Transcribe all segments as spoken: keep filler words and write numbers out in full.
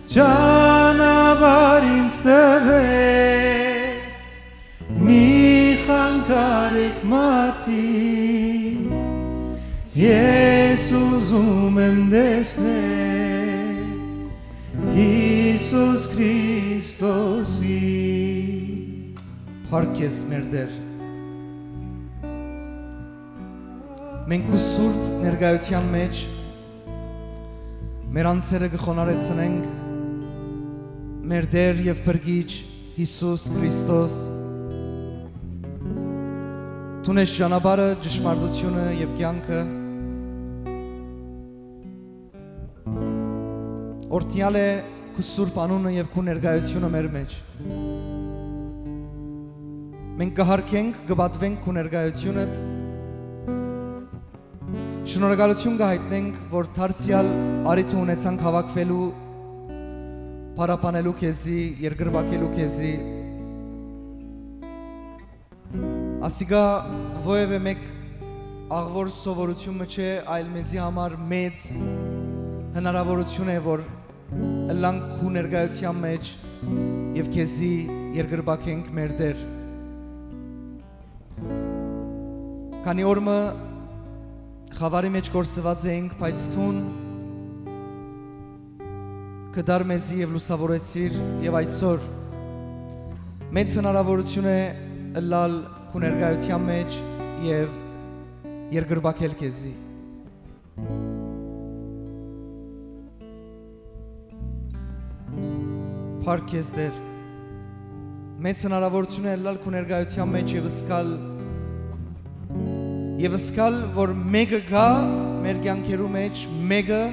Ճանապարհ ինձ տուէ, մի խանգարիք մարդի, ես ուզում եմ տեսնել Յիսուս Քրիստոսի։ Փառք քեզ, մեր Տէր։ Մենք քու սուրբ ներկայութեան մէջ մեր անձերը կը խոնարհեցնենք մեր Տէր եւ Փրկիչ Յիսուս Քրիստոս։ Դուն ես ճանապարհը, ճշմարտությունը եւ կեանքը։ Օրհնեալ է քու սուրբ անունը եւ քու ներկայությունը մեր մէջ։ Մենք կը յարգենք, կը պատուենք քու ներկայությունդ։ Շնորհակալութիւն կը յայտնենք, որ դարձեալ առիթը ունեցանք հաւաքուելու, փառաբանելու քեզի, երկրպագելու քեզի։ Ասիկա որեւէ մէկ աղուոր սովորութիւն մը չէ, այլ մեզի համար մեծ հնարաւորութիւն է, որ ըլլանք քու ներկայութեան մէջ եւ քեզի երկրպագենք, մեր Տէր։ Քանի օր մը խաւարի մէջ կորսուած էինք, բայց դուն կդար մեզի եւ լուսաւորեցիր, եւ այսօր մեծ հնարաւորութիւն է ըլլալ քու ներկայութեան մէջ եւ երկրպագել քեզի։ Փառք քեզ, Տէր։ Մեծ հնարաւորութիւն է ըլլալ քու ներկայութեան մէջ եւ զգալ, եւ զգալ, որ մէկը կայ մեր կեանքերու մէջ, մէկը,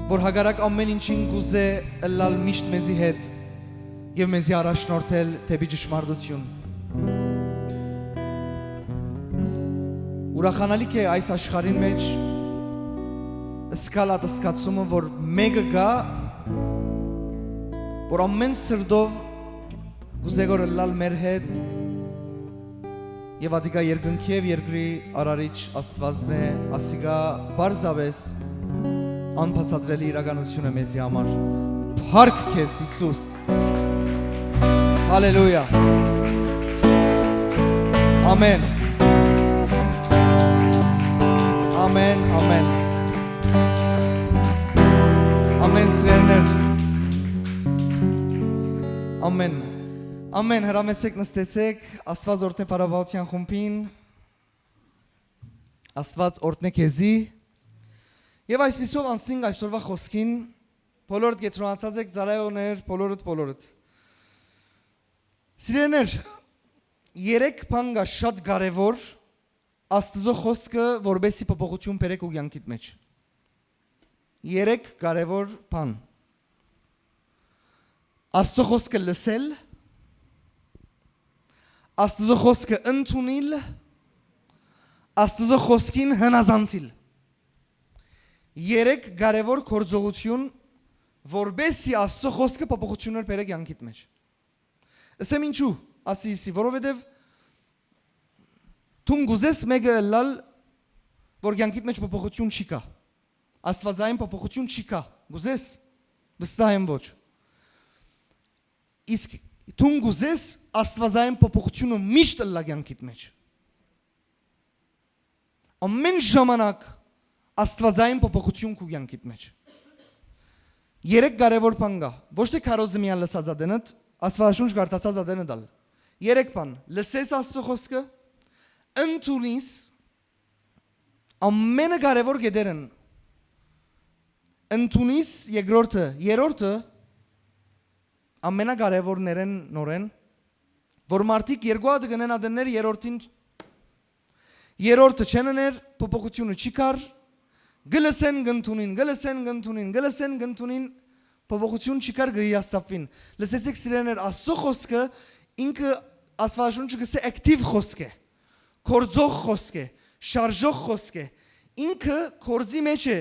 որ հակառակ ամէն ինչին կ'ուզէ ըլլալ միշտ մեզի հետ եւ մեզի առաջնորդել դէպի ճշմարտութիւն։ Ուրախանալիք է այս աշխարհին մէջ զգալ այդ զգացումը, որ մէկը կայ, որ ամէն սրտով կ'ուզէ որ ըլլալ մեր հետ, եւ ատիկա երկնքի եւ երկրի արարիչ Աստուածն է, ասիկա պարզապէս անբացատրելի իրականութիւն է մեզի համար։ Փառք քեզ, Յիսուս։ Հալելույա։ Ամեն։ Ամեն, ամեն։ Ամեն, սիրելիներ։ Ամեն։ Ամեն, հրամեցէք, նստեցէք, Աստուած օրհնէ Փառաբանութեան խումբին, Աստուած օրհնէ քեզի։ Եւ այսպիսով անցնենք այսօրվա խօսքին, բոլորդ կեդրոնացած էք, ծառայողներ, բոլորդ, բոլորդ։ Սիրելիներ, երեք բան կայ շատ կարեւոր Աստուծոյ խօսքը, որպեսզի փոփոխութիւն բերէ քու կեանքիդ մէջ։ Երեք կարեւոր բան։ Աստուծոյ խօսքը լսել, Աստուծոյ խօսքը ընդունիլ, Աստուծոյ խօսքին հնազանդիլ։ Երեք կարեւոր գործողութիւն, որպեսզի Աստուծոյ խօսքը փոփոխութիւններ բերէ կեանքիդ մէջ։ Ըսեմ ինչու, ասի, ըսի, որովհետեւ դուն կ'ուզես մէկը ըլլալ, որ կեանքիդ մէջ փոփոխութիւն չի գայ։ Աստուածային փոփոխութիւն չի գայ։ Կ'ուզես, վստահ եմ, ոչ։ Իսկ դուն կ'ուզես Աստուածային փոփոխութիւնը միշտ ըլլայ կեանքիդ մէջ։ Ամեն ժամանակ Աստուածային փոփոխութիւն քու կեանքիդ մէջ։ Երեք կարեւոր բան կայ։ Ոչ թէ քարոզը միան լսած ատենդ, Աստուածաշունչ կարդացած ատենդ ալ։ Երեք բան. լսես Աստուծոյ խօսքը, ընդունիս, ամենակարեւոր կետերն ընդունիս, երկրորդը, երրորդը, ամենակարեւորներէն նորէն, որ մարդիկ երկու հատը կ'ընեն ատեններ, երրորդին, երրորդը չեն ըներ, փոփոխութիւնը չի գար, կը լսեն, կ'ընդունին, կը լսեն, կ'ընդունին, կը լսեն, կ'ընդունին, փոփոխութիւն չի գար, կը հիասթափուին։ Լսեցէք, սիրելիներ, Աստուծոյ խօսքը, ինքը, Աստուածաշունչը կ'ըսէ, ակտիվ խօսք է, գործող խօսք է, շարժող խօսք է։ Ինքը գործի մէջ է,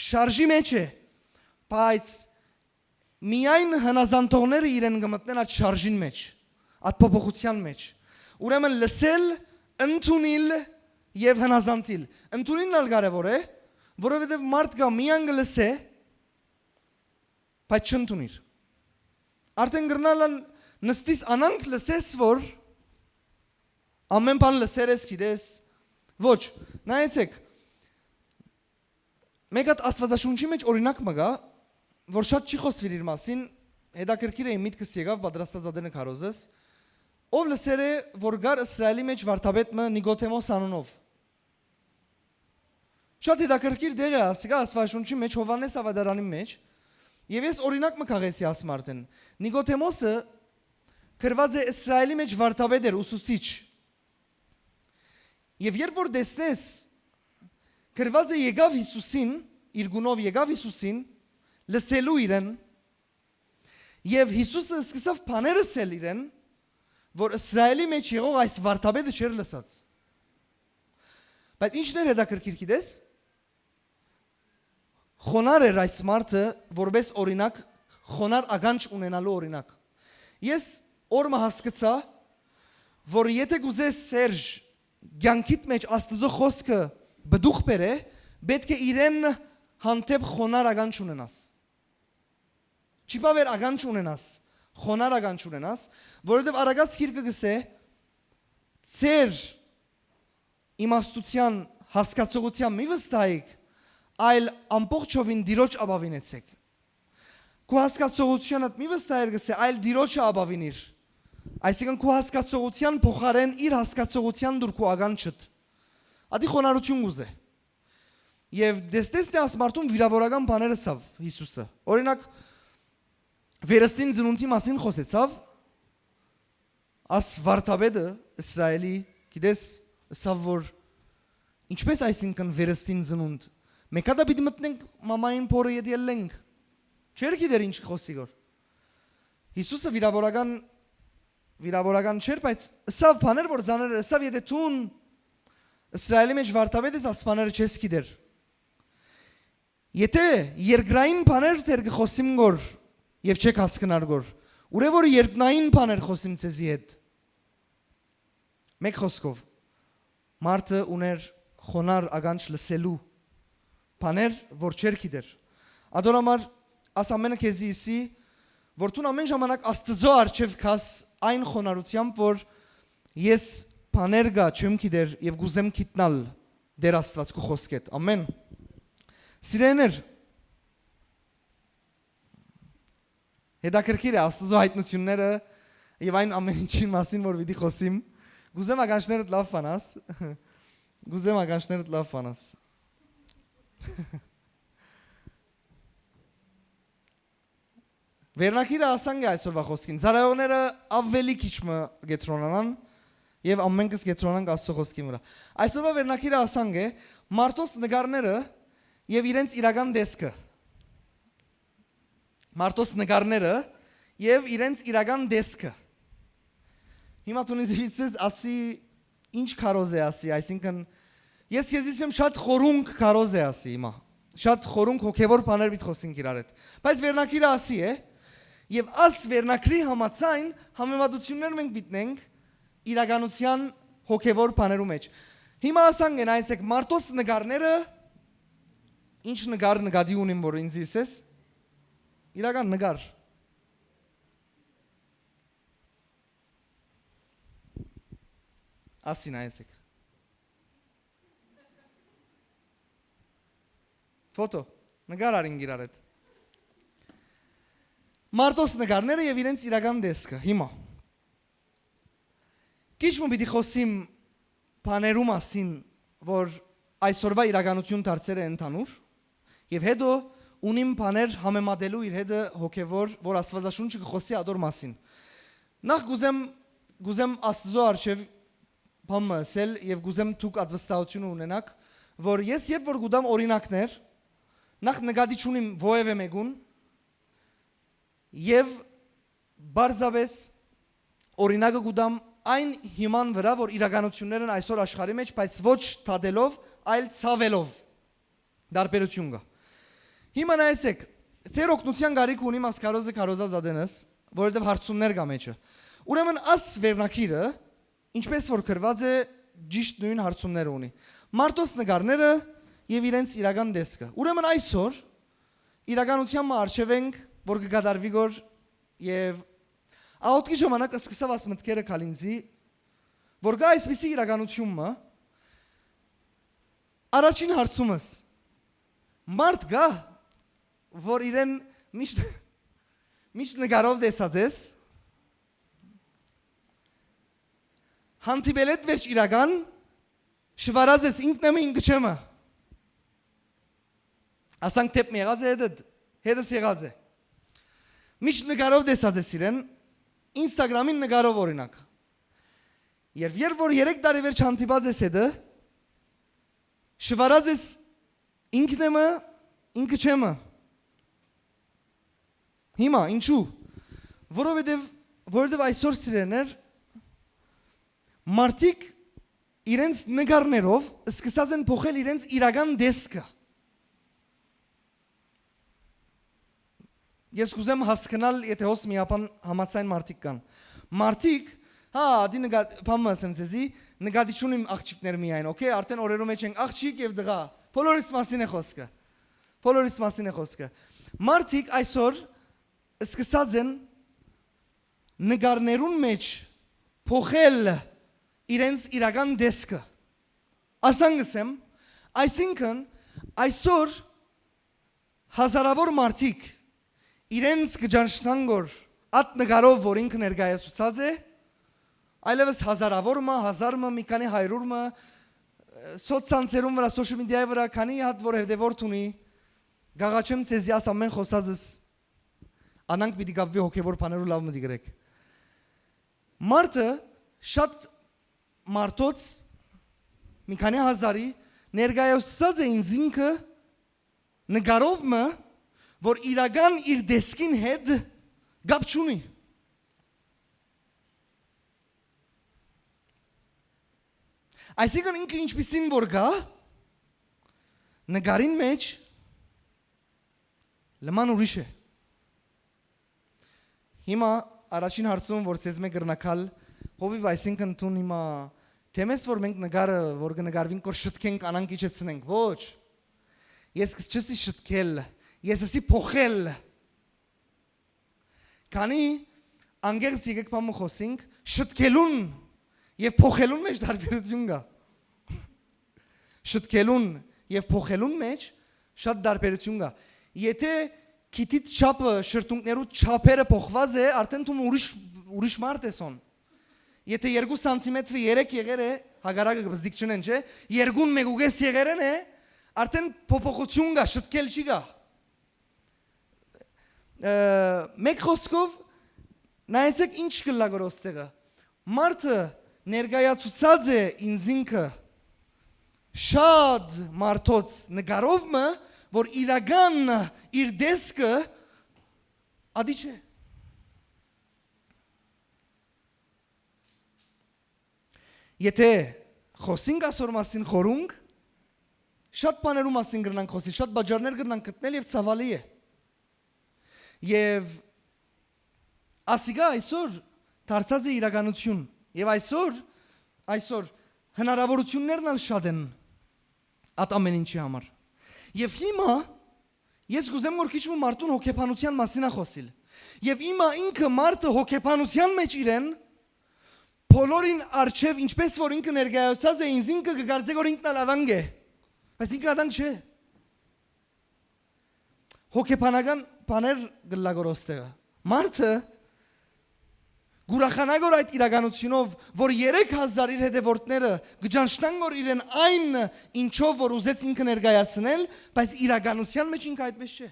շարժի մէջ է, բայց միայն հնազանդողները իրեն կը մտնեն այդ շարժին մէջ, այդ փոփոխութեան մէջ։ Ուրեմն լսել, ընդունիլ եւ հնազանդիլ։ Ընդունիլն ալ կարեւոր է, Որովհետեւ մարդ կայ միայն կը լսէ, բայց չընդունիր։ Արդէն կրնալ ան նստիս անանկ լսես, որ ամեն բան լսեր ես, գիտես։ Ոչ, նայեցեք, մեկ հատ Աստուածաշունչի մէջ օրինակ մը կայ, որ շատ չի խոսուիր իր մասին, հետաքրքիր է, իմ միտքս եկաւ, պատրաստած ատենը քարոզես, ով լսեր է, որ կար Իսրայելի մէջ վարդապետ մը Նիկոդեմոս անունով։ Շատ հետաքրքիր տեղ է ասիկա Աստուածաշունչի մէջ, Յովհաննէս աւետարանի մէջ, եւ ես օրինակ մը քաղեցի ասմ արդեն։ Նիկոդեմոսը գրուած է Իսրայելի մէջ վարդապետ էր, ուսուցիչ։ Եւ երբ որ տեսնես, գրուած է եկաւ Յիսուսին, իր գունով եկաւ Յիսուսին, լսելու իրեն, եւ Յիսուսը սկսաւ բաներ ըսել իրեն, որ Իսրայելի մէջ եղող այս վարդապետը չէր լսած։ Բայց ի՞նչն էր հետաքրքիր, գիտես, խոնար էր այս մարդը, որպես օրինակ, խոնար ականջ ունենալու օրինակ։ Ես օր մը հասկցայ, որ եթե կ'ուզես, Սերժ, կեանքիդ մէջ Աստուծոյ խօսքը պտուղ բերէ, պէտք է իրեն հանդէպ խոնար ականջ ունենաս։ Չի բաւեր ականջ ունենաս, խոնար ականջ ունենաս, որովհետեւ Արագած գիրքը կ'ըսէ. «Ձեր իմաստութեան հասկացողութեան մի վստահիք, այլ ամբողջովին Տիրոջ ապաւինեցէք»։ Քու հասկացողութեանդ մի վստահեր, կ'ըսէ, այլ Տիրոջը ապաւինիր։ Այսինքն, քու հասկացողութեան փոխարէն իր հասկացողութեան դուր քու ականջդ։ Ատի խոնարհութիւն կ'ուզէ։ Եւ տեսնես թէ աս մարդուն վիրաւորական բաներ ըսաւ Յիսուսը։ Օրինակ, վերստին ծնունդի մասին խօսեցաւ, աս վարդապետը Իսրայելի, գիտես, ըսաւ, որ ինչպես այսինքն վերստին ծնունդ, մէկա՞տա պիտի մտնենք մամային փորը ետ ելլենք։ Չէր գիտեր ինչ կ'խօսի գոր։ Յիսուսը վիրաւորական, վիրաւորական չէր, բայց ըսաւ բաներ, որ ծանր էր, ըսաւ, եթե դուն Իսրայելի մէջ վարդապետ ես, աս բաները չես գիտեր։ Եթե երկրային բաներ դեռ կը խօսիմ գոր եւ չեք հասկնար գոր, ուրեմն որ երկնային բաներ խօսիմ ձեզի հետ։ Մէկ խօսքով, մարդը ունէր խոնար ականջ լսելու բաներ, որ չէր գիտեր։ Ադոր համար աս ամենը քեզի ըսի, որ դուն ամեն ժամանակ Աստծո առջեւ գաս այն խոնարհութեամբ, որ ես բաներ կայ չեմ գիտեր եւ կ'ուզեմ գիտնալ Տեր Աստուած քու խօսքէդ։ Ամեն։ Սիրելիներ, հետաքրքիր է Աստուծո հայտնությունները եւ այն ամեն ինչին մասին, որ պիտի խօսիմ։ Կ'ուզեմ ականջներդ լաւ բանաս։ Կ'ուզեմ ականջներդ լաւ բանաս։ Վերնագիրը ասանկ է այսօրվա խօսքին։ Ծառայողները աւելի քիչ մը կեդրոնանան եւ ամենքս կեդրոնանք Աստծո խօսքին վրայ։ Այսօրվա վերնագիրը ասանկ է մարդոց նկարները եւ իրենց իրական տեսքը։ Մարդոց նկարները եւ իրենց իրական տեսքը։ Հիմա դուն ինձ վիցես, ասի, ինչ քարոզ է ասի, այսինքն, ես քեզի ասեմ, շատ խորունկ քարոզ է ասի հիմա։ Շատ խորունկ հոգեվոր բաներ պիտի խոսենք իրար հետ։ Բայց վերնագիրը ասի է, եւ աս վերնագրի համաձայն համեմատություններ մենք պիտի նենք իրականության հոգեվոր բաներու մեջ։ Հիմա ասանք են, այսեք մարդոց նկարները, ինչ նկար նկատի ունիմ, որ ինձ իսես, իրական նկար։ Ասին, այսեք։ Ֆոտո, նկար արին իրար հետ։ Մարդոց նկարները եւ իրենց իրական տեսքը, հիմա։ Քիչ մը պիտի խոսիմ բաներու մասին, որ այսօրվա իրականություն դարձել է ընդհանուր, եւ հետո ունիմ բաներ համեմատելու իր հետը հոգեվոր, որ Աստվածաշունչը կը խոսի ադոր մասին։ Նախ կուզեմ, կուզեմ Աստծո առջեւ բան մը ասել եւ կուզեմ դուք ատվստահությունը ունենաք, որ ես երբ որ կուտամ օրինակներ, նախ նկատի չունիմ ովևէ մեկուն, եւ պարզապէս օրինակը կուտամ այն հիման վրայ, որ իրականություններ են այսօր աշխարհի մեջ, բայց ոչ դատելով, այլ ցաւելով։ Տարբերություն կայ։ Հիմա նայեցեք, ձեր օգնության կարիք ունիմ, ասկարոզը քարոզած ադենս, որովհետեւ հարցումներ կա մեջը։ Ուրեմն աս վերնագիրը, ինչպես որ գրված է, ճիշդ նոյն հարցումները ունի։ Մարդոց նկարները եւ իրենց իրական տեսքը։ Ուրեմն այսօր իրականութեան մը առջեւ ենք, որ կը կատարուի գոր, եւ աղօթքի ժամանակ սկսաւ աս մտքերը գալ ինձի, որ կայ այսպիսի իրականութիւն մը։ Առաջին հարցումս. մարդ կայ, որ իրեն միշտ, միշտ նկարով տեսած ես, հանդիպելէդ վերջ իրական շվարած ես ինքն եմ ինքը չեմը։ Ասանք դեպ մը եղած է հետդ, հետս եղած է։ Միշտ նկարով տեսած ես իրեն, Instagram-ին նկարով օրինակ։ Երբ, երբ որ երեք տարի վերջ հանդիպած ես հետը, շվարած ես ինքն եմը, ինքը չեմը։ Հիմա, ինչու՞։ Որովհետև, որովհետև այսօր, սիրելիներ, մարդիկ իրենց նկարներով սկսած են փոխել իրենց իրական տեսքը։ Ես կուզեմ հասկնալ, եթե հոս միապան համաձայն մարդիկ կան։ Մարդիկ, հա, դի նկա-, բան մը ասեմ ձեզի, նկատի չունիմ աղջիկներ միայն, օքեյ, արդեն օրերու մեջ ենք աղջիկ եւ տղա, բոլորիս մասին է խոսքը, բոլորիս մասին է խոսքը։ Մարդիկ այսօր սկսած են նկարներուն մեջ փոխել իրենց իրական տեսքը։ Ասան կսեմ, այսինքն այսօր հազարավոր մարդիկ իրենց կճանչնան գոր ատ նկարով, որ ինքը ներկայացուցած է, այլևս հազարավոր մը, հազար մը, մի քանի հարյուր մը, սոցցանցերուն վրա, social media-ի վրա քանի հատ որ հետևորդ ունի, գաղաչեմ ձեզի աս ամեն խոսածս անանք պիտի կապվի հոգեվոր բաներու լաւ մտի գրեք։ Մարդը շատ մարդոց, մի քանի հազարի, ներկայացուցած է ինձ ինքը նկարով մը, որ իրական իր տեսքին հետ կապ չունի։ Այսինքն ինքը ինչպիսին որ գայ, նկարին մեջ լման ուրիշ է։ Հիմա առաջին հարցում որ ձեզմէ կրնակալ, հովիվ, այսինքն դուն հիմա թեմես որ մենք նկարը որ կնկարվինք որ շտկենք անանք իջեցնենք, ոչ։ Ես կս-, չսի շտկել, ես սի փոխել։ Քանի անգերս եկեք բան մը խոսենք, շտկելուն եւ փոխելուն մեջ տարբերություն կա։ Շտկելուն եւ փոխելուն մեջ շատ տարբերություն կա։ Եթե քիթիդ չափը, շրթունքներու չափերը փոխված է, արդեն դու ուրիշ, ուրիշ մարդ ես հոն։ Եթե երկու սանտիմետրը երեք եղեր է, հակառակը կը բզդիկ չնեն, չէ՞, երկուն մեկուկես եղերեն է, արդեն փոփոխություն կա, շտկել չի գա։ Ը, մեկ խոսքով, նայեցեք ինչ կլա գոր ոստեղը։ Մարդը ներկայացուցած է ինձինքը շատ մարդոց նկարով մը, որ իրական իր տեսքը ադի չէ։ Եթե խոսենք ասոր մասին խորունկ, շատ բաներու մասին կրնանք խոսել, շատ բաժարներ կրնանք գտնել եւ ցավալի է։ Եւ ասիկա այսօր դարձած է իրականություն։ Եւ այսօր, այսօր հնարավորություններն ալ շատ են ատ ամեն ինչի համար։ Եւ հիմա ես կուզեմ որ քիչ մը մարդուն հոգեբանության մասին ա խոսիլ։ Եւ հիմա ինքը մարդը հոգեբանության մեջ իրեն բոլորին արջեւ, ինչպես որ ինքը ներկայացած է ինձ, ինքը կկարծե որ ինքն ալ ավանգ է, բայց ինքը ադանք չէ։ Հոգեբանական բաներ գլա գոր ոստեղը։ Մարդը կուրախանա գոր այդ իրականությունով, որ երեք հազար իր հետևորդները կճանչնան գոր իրեն այն ինչով որ ուզեց ինքը ներկայացնել, բայց իրականության մեջ ինքը այդպես չէ։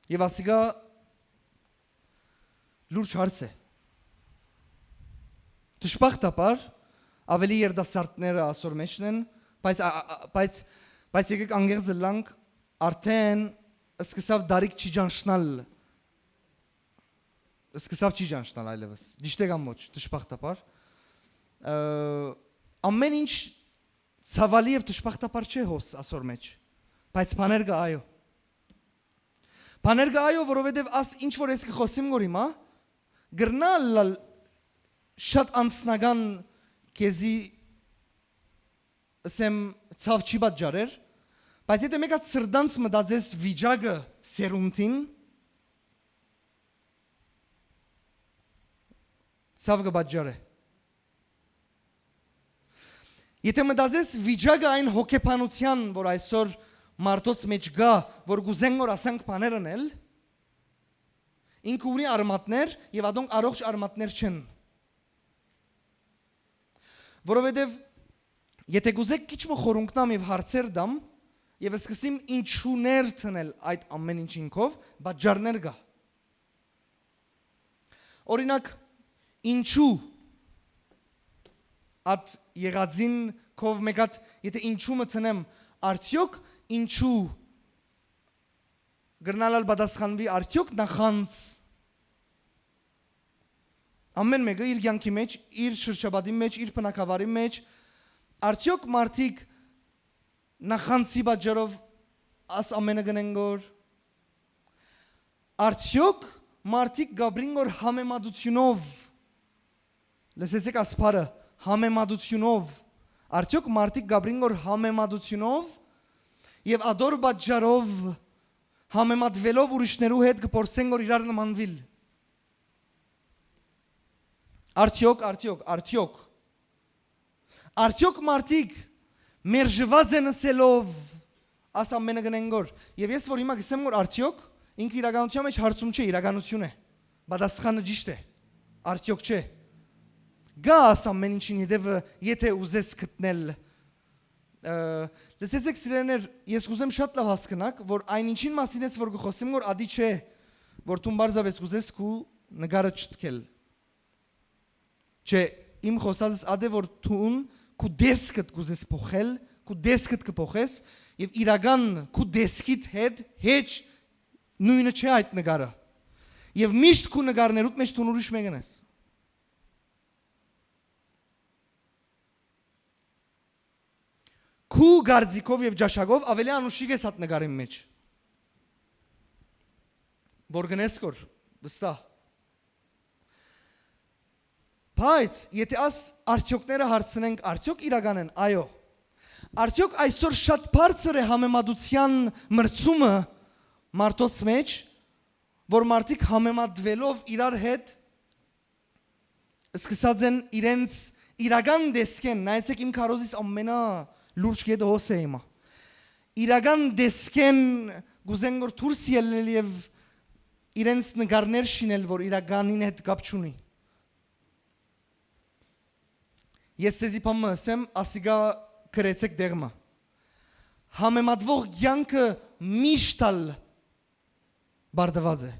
Եվ ասիկա լուրջ հարց է։ Դժբախտաբար ավելի երիտասարդները ասոր մեջն են, բայց, ա, ա, ա, բայց, բայց եկեք անգերձ ըլլանք, արդեն սկսավ դարիք չի ճանչնալ, սկսավ չի ճանչնալ այլևս, ճիշտ է կամ ոչ, դժբախտաբար։ Ը, ամեն ինչ ցավալի եւ դժբախտաբար չէ հոս ասոր մեջ, բայց բաներ կա, այո։ Բաներ կա, այո, որովհետեւ աս ինչ որ ես կը խոսեմ գոր հիմա, կրնա ըլլալ շատ անձնական քեզի, ըսեմ, ցաւ չի պատճառեր, բայց եթե մէկ հատ սրտանց մտածես վիճակը սերունդին, ցաւ կը պատճառէ։ Եթե մտածես վիճակը այն հոգեբանութեան, որ այսօր մարդոց մէջ կայ, որ կ'ուզեն որ ասանք բաներ ընել, ինքը ունի արմատներ եւ ատոնք առողջ արմատներ չեն։ Որովհետեւ եթե կ'ուզէք քիչ մը խորունկնամ եւ հարցեր տամ, եւ սկսեմ ինչուներ դնել այդ ամէն ինչին քով, պատճառներ կայ։ Օրինակ, ինչու ատ եղածին քով մէկ հատ, եթե ինչու մը դնեմ, արդեօք ինչու կրնալ ալ պատասխանուի արդեօք նախանձ։ Ամեն մէկը իր կեանքի մէջ, իր շրջապատի մէջ, իր բնակավարի մէջ, արդեօք մարդիկ նախանձի պատճառով աս ամենը կ'ընեն գոր։ Արդեօք մարդիկ կ'ապրին գոր համեմատությունով։ Լսեցեք ասպարը, համեմատությունով։ Արդեօք մարդիկ կ'ապրին գոր համեմատությունով եւ ադոր պատճառով, համեմատվելով ուրիշներու հետ, կը փորձեն գոր իրար նմանուիլ։ Արդեօք, արդեօք, արդեօք։ Արդեօք մարդիկ մերժուած են ըսելով աս ամենը կ'ընեն գոր։ Եւ ես որ հիմա կ'ըսեմ որ արդեօք, ինքը իրականության մեջ հարցում չէ, իրականություն է։ Պատասխանը ճիշտ է։ Արդեօք չէ։ Կայ աս ամեն ինչին հետեւը, եթե ուզես գտնել, ը, լսեցեք, սիրելիներ, ես կ'ուզեմ շատ լաւ հասկնաք, որ այն ինչին մասին ես որ կը խոսեմ, որ ադի չէ, որ դուն պարզապէս կ'ուզես քու նկարը չտքել։ Չէ, իմ խօսածս ադէ որ դուն քու տեսքդ կ'ուզես փոխել, քու տեսքդ կը փոխես, եւ իրական քու տեսքիդ հետ հեչ նոյնը չէ այդ նկարը։ Եւ միշտ քու նկարներուդ մեջ դուն ուրիշ մեկն ես։ Քու կարծիքով եւ ճաշակով աւելի անուշիկ ես հատ նկարին մէջ, որ գնես կոր, վստահ։ Բայց եթե աս արդյոքները հարցնենք, արդյոք իրական են, այո։ Արդյոք այսօր շատ բարձր է համեմատության մրցումը մարդոց մեջ, որ մարդիկ համեմատվելով իրար հետ սկսած են իրենց իրական դեսքեն, նայեցեք, իմ քարոզիս ամենա լուրջ կետը հոս է հիմա, իրական դեսքեն կ'ուզեն որ դուրս ելնել եւ իրենց նկարներ շինել, որ իրականին հետ կապ չունի։ Ես ձեզի բան մը ըսեմ, ասիկա գրեցեք դեղմը։ Համեմատվող կեանքը միշտ ալ բարդված է։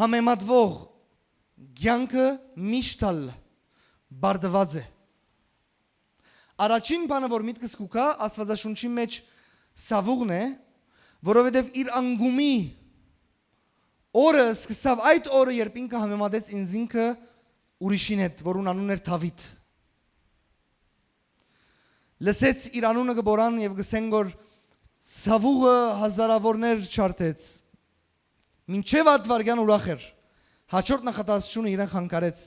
Համեմատվող կեանքը միշտ ալ բարդված է։ Առաջին բանը, որ միտքս կու գայ, Աստուածաշունչի մեջ սավուղն է, որովհետև իր անկումի օրը սկսավ այդ օրը, երբ ինքը համեմատեց ինքզինքը ուրիշին հետ, որուն անունն էր Դաւիթ։ Լսեց իր անունը կը բորան եւ կ'ըսեն, որ սավուղը հազարաւորներ չարդեց։ Մինչեւ այդ վայրկեան ուրախ էր։ Հաջորդ նախադասությունը իրեն խանգարեց։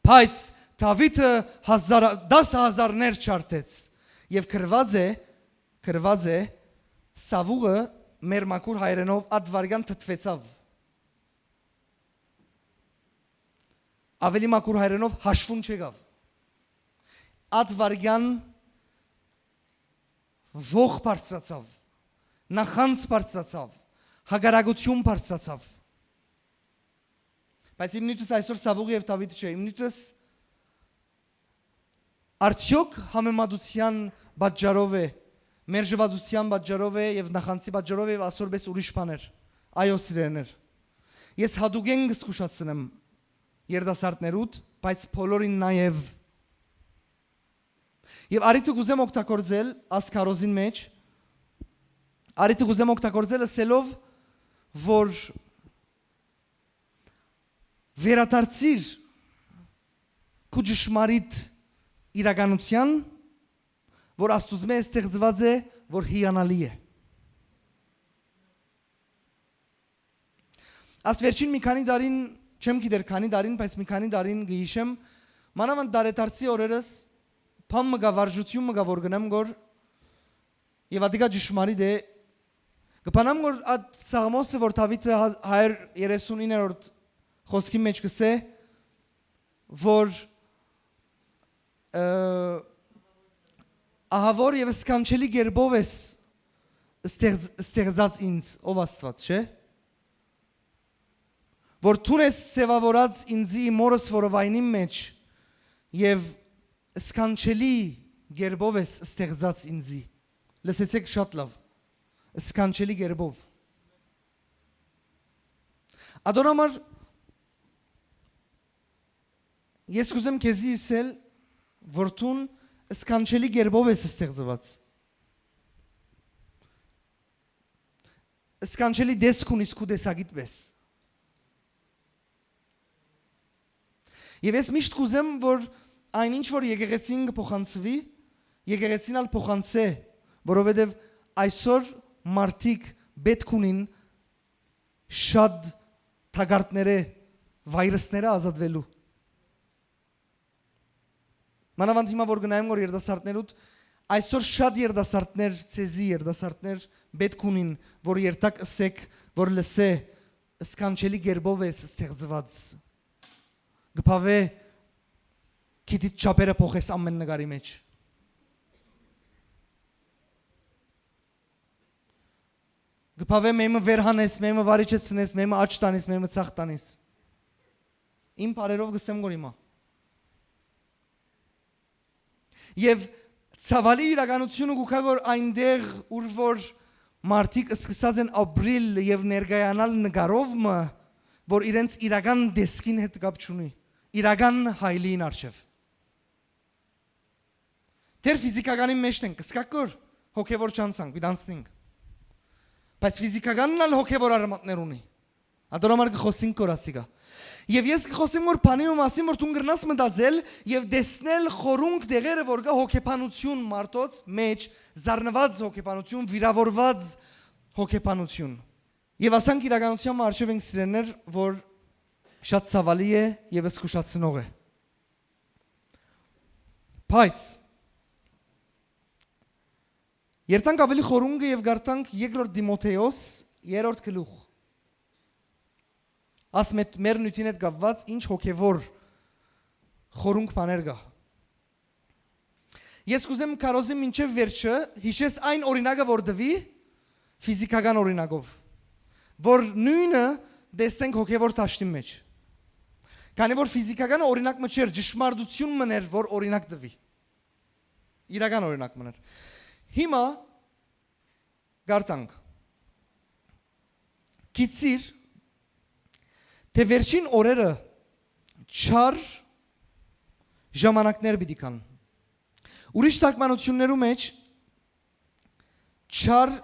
Բայց Դաւիթը հազարա-, դասը հազարներ չարդեց։ Եւ գրված է, գրված է, սավուղը մեր մաքուր հայրենով այդ վայրկեան թթվեցաւ։ Աւելի մաքուր հայրենով հաշվուն չեկաւ։ Այդ վայրկեան ոխ բարձրացաւ, նախանձ բարձրացաւ, հակառակություն բարձրացաւ։ Բայց իմ նիւթս այսօր սավուղ եւ Դաւիթ չէ, իմ նիւթս արդյոք համեմատության պատճառով է, մերժվածության պատճառով է եւ նախանձի պատճառով է եւ այսօր պես ուրիշ բաներ։ Այո, սիրելիներ, ես հատուկեն կզգուշացնեմ երիտասարդներուդ, բայց բոլորին նաեւ։ Եւ արիթը կ'ուզեմ օգտագործել աս քարոզին մեջ, արիթը կ'ուզեմ օգտագործել ըսելով, որ վերադարձիր քու ճշմարիտ իրականության, որ Աստուծմէ ստեղծված է, որ հիանալի է։ Աս վերջին մի քանի տարին, չեմ գիտեր քանի տարին, բայց մի քանի տարին կը յիշեմ, մանաւանդ դարեդարձի օրերս, բան մը կայ, վարժութիւն մը կայ, որ կ'ընեմ գոր, եւ ատիկա ճշմարիտ է, կը բանամ գոր այդ Սաղմոսը, որ Դաւիթը հա-, հարիւր երեսուն իններորդ խօսքի մէջ կ'ըսէ, որ, ը, «Ահա որ եւ սքանչելի կերպով ես ստեղծ-, ստեղծած ինձ, ով Աստուած, չէ՞։ Որ դուն ես ձեւաւորած ինձի մորս որովայնին մէջ եւ սքանչելի կերպով ես ստեղծած ինձի»։ Լսեցէք շատ լաւ. «Սքանչելի կերպով»։ Ատոր համար ես կ'ուզեմ քեզի ըսել, որ դուն սքանչելի կերպով ես ստեղծուած։ Սքանչելի տեսք ունիս քու տեսակիդ պէս։ Եւ ես միշտ կ'ուզեմ, որ այն ինչ որ եկեղեցին կը փոխանցուի, եկեղեցին ալ փոխանցէ, որովհետեւ այսօր մարդիկ պէտք ունին շատ թակարդներէ, վայրսներէ ազատուելու։ Մանաւանդ հիմա որ գնայեմ որ երիտասարդներուդ, այսօր շատ երիտասարդներ, ձեզի երիտասարդներ պէտք ունին, որ երթաք, ըսէք, որ լսէ սքանչելի կերպով ես ստեղծուած։ Կը բաւէ քիթիդ չափերը փոխես ամէն նկարի մէջ։ Կը բաւէ մեմը վեր հանես, մեմը վարիչեցնես, մեմը աջ տանես, մեմը ցախ տանես։ Իմ բարերով կ'ըսեմ գոր հիմա։ Եւ ցաւալի իրականութիւնը կու գայ որ այնտեղ, ուր որ մարդիկ սկսած են ապրիլ եւ ներկայանալ նկարով մը, որ իրենց իրական տեսքին հետ կապ չունի, իրական հայլին առջեւ։ Դեռ ֆիզիքականին մէջ ենք, կսկակ գոր հոգեվոր չանցանք, պիտի անցնենք։ Բայց ֆիզիքականն ալ հոգեվոր արմատներ ունի։ Ատոր համար կը խօսենք գոր ասիկա։ Եւ ես կը խօսեմ որ բանի մը մասին, որ դուն կրնաս մտածել եւ տեսնել խորունկ դեղերը, որ կայ հոգեբանութիւն մարդոց մէջ, զարնուած հոգեբանութիւն, վիրաւորուած հոգեբանութիւն։ Եւ ասանք իրականութեան մը առջեւ ենք, սիրելիներ, որ շատ ցաւալի է եւ զգուշացնող է։ Բայց երթանք ավելի խորունկը եւ կարդանք երկրորդ Տիմոթեոս, երրորդ գլուխ։ Աս մէտ-, մեր նիւթին հետ կապուած ինչ հոգեվոր խորունկ բաներ կայ։ Ես կ'ուզեմ քարոզիմ մինչեւ վերջը, յիշես այն օրինակը որ տուի, ֆիզիքական օրինակով, որ նոյնը տեսնենք հոգեվոր դաշտին մէջ։ Քանի որ ֆիզիքականը օրինակ մը չէր, ճշմարտութիւն մըն էր որ օրինակ տուի։ Իրական օրինակ մըն էր։ Հիմա կարդանք։ Գիտցիր, թէ վերջին օրերը չար ժամանակներ պիտի գան։ Ուրիշ թարգմանութիւններու մէջ չար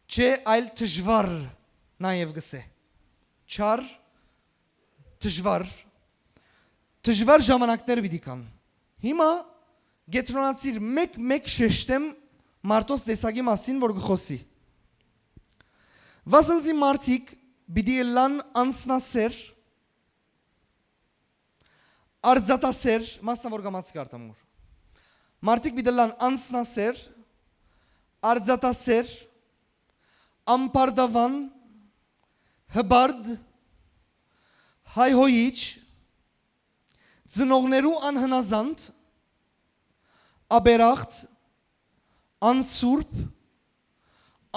չէ, այլ դժուար նաեւ կ'ըսէ։ Չար, դժուար, դժուար ժամանակներ պիտի գան։ Հիմա կեդրոնացիր, մեկ-մեկ շեշտեմ մարդոց տեսակի մասին որ կը խօսի։ Վասն զի մարդիկ պիտի ըլլան անսնասեր, արձատասեր, մասնաւոր կամաց կարդամ որ։ Մարդիկ պիտի ըլլան անսնասեր, արձատասեր, ամբարտաւան, հպարտ, հայհոյիչ, ծնողներու անհնազանդ, աբերախտ, անսուրբ,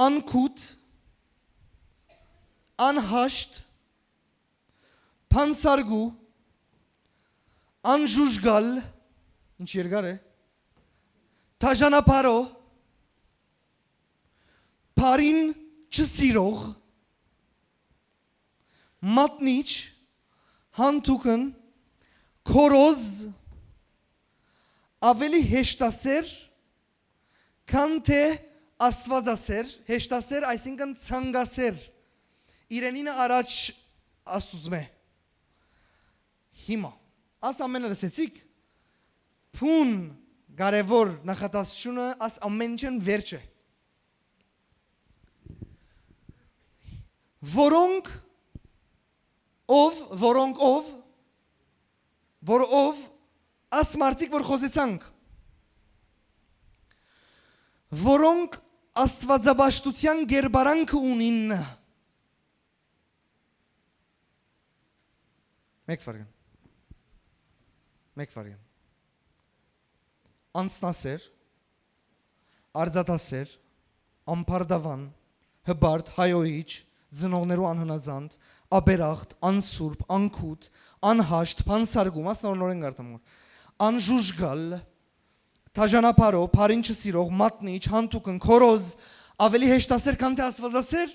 անկութ, անհաշտ, բանսարկու, անժուժգալ, ինչ երկար է, դաժանաբարոյ, բարին չսիրող, մատնիչ, յանթուկն, գոռոզ, ավելի հեշտասեր, քան թէ աստուածասէր, հեշտասէր, այսինքն ցանկասէր, իրենինը առաջ Աստուծմէ։ Հիմա, աս ամէնը լսեցիք, բուն կարեւոր նախադասությունը աս ամէնէն վերջ է։ Որոնք Ով, որոնք ով, որ ով, աս մարդիկ որ խոզեցանք, որոնք աստուածապաշտութեան գերբարանքը ունին։ Մեկ վարյան։ Մեկ վարյան։ Անձնասեր, արձատասեր, ամբարտավան, հպարտ, հայոյիչ, ծնողներու անհնազանդ, աբերախտ, անսուրբ, անգութ, անհաշտ, բանսարկում, ասնորեն կարտամ որ, անժուժգալ, դաժանապարով, բարին չսիրող, մատնիչ, հանտուկն, քորոզ, ավելի հեշտասեր, քան թե աստվածասեր,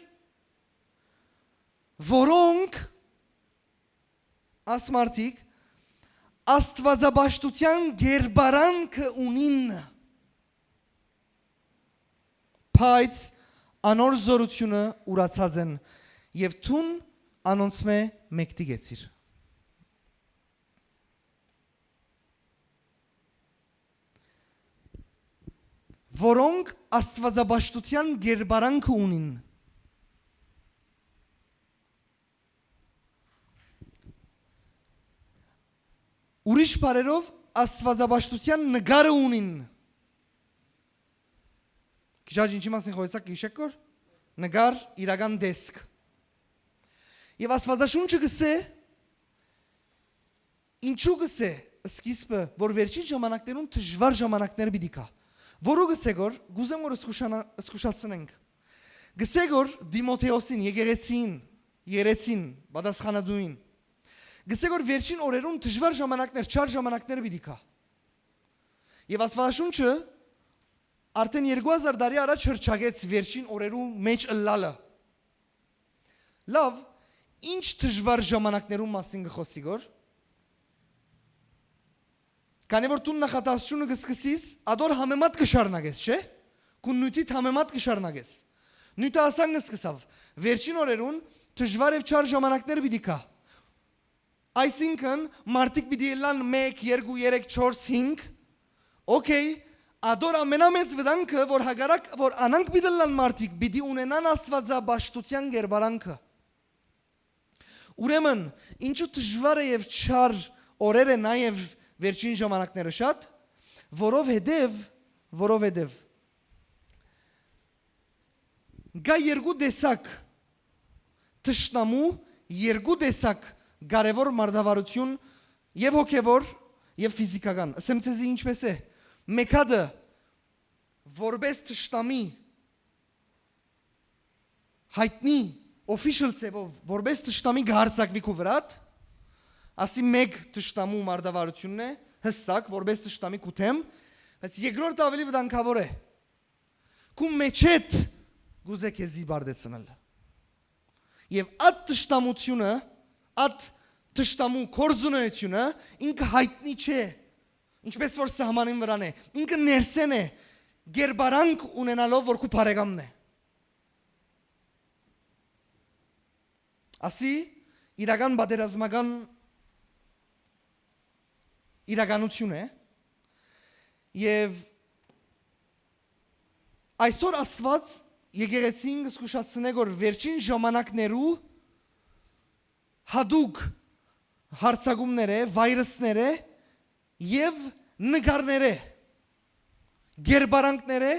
որոնք, աս մարդիկ, աստվածապաշտութեան գերբարանքը ունին, բայց անոր զորութիւնը ուրացած են, եւ դուն անոնցմէ մեկդի գեցիր։ Որոնք աստվածապաշտութեան գերբարանքը ունին։ Ուրիշ բառերով, աստվածապաշտութեան նկարը ունին։ Քիչ ա, ինչի մասին խոյցակ գիշեք կոր։ Նկար, իրական տեսք։ Եւ Աստվածաշունչը կսե, ինչու կսե սկիզբը, որ վերջին ժամանակներուն դժուար ժամանակներ պիտի գայ։ Որու կսե գոր, կուզեմ որ զգուշանա-, զգուշացնենք։ Կսե գոր Տիմոթեոսին, եկեղեցին, երեցին, պատասխանատուին։ Կսե գոր վերջին օրերուն դժուար ժամանակներ, չար ժամանակներ պիտի գայ։ Եւ Աստվածաշունչը արդեն երկու հազար տարի առաջ հռչակեց վերջին օրերու մէջ ըլլալը։ Լավ, ինչ դժուար ժամանակներուն մասին կը խօսի գոր։ Քանի որ դուն նախատասությունը կը սկսիս, ադոր համեմատ կը շարունակես, չէ՞։ Քու նիւթիդ համեմատ կը շարունակես։ Նիւթը ասան կը սկսաւ։ Վերջին օրերուն դժուար եւ չար ժամանակներ պիտի գայ։ Այսինքն, մարդիկ պիտի ըլլան մէկ, երկու, երեք, չորս, հինգ։ Օքեյ, ադոր ամենամեծ վտանգը, որ հակառակ, որ անանք պիտի ըլլան մարդիկ, պիտի ունենան աստվածապաշտութեան գերբարանքը։ Ուրեմն, ինչու դժուար է եւ չար օրեր է նաեւ վերջին ժամանակները շատ, որովհետեւ, որովհետեւ կայ երկու տեսակ թշնամու, երկու տեսակ կարեւոր մարտավարութիւն, եւ հոգեւոր, եւ ֆիզիքական։ Ասեմ ձեզի ինչպես է։ Մեկ հատը որպես թշնամի յայտնի, օֆիշալ ձևով, որպես թշնամի կը հարձակուի քու վրադ, ասի մեկ թշնամու մարտավարութիւնն է, յստակ, որպես թշնամի քու դէմ, բայց երկրորդ ավելի վտանգաւոր է։ Քու մէջէդ կուզէ քեզի բարդեցնել։ Եւ այդ թշնամութիւնը, այդ թշնամու կորձունեութիւնը ինքը յայտնի չէ, ինչպես որ սահմանին վրան է, ինքը ներսէն է, գերբարանք ունենալով որ քու բարեկամն է։ Ասի, իրական պատերազմական իրականութիւն է, եւ այսօր Աստուած եկեղեցին կը զգուշացնէ, որ վերջին ժամանակներու յատուկ յարձակումներ է, վայրսներ է եւ նկարներ է, գերբարանքներ է,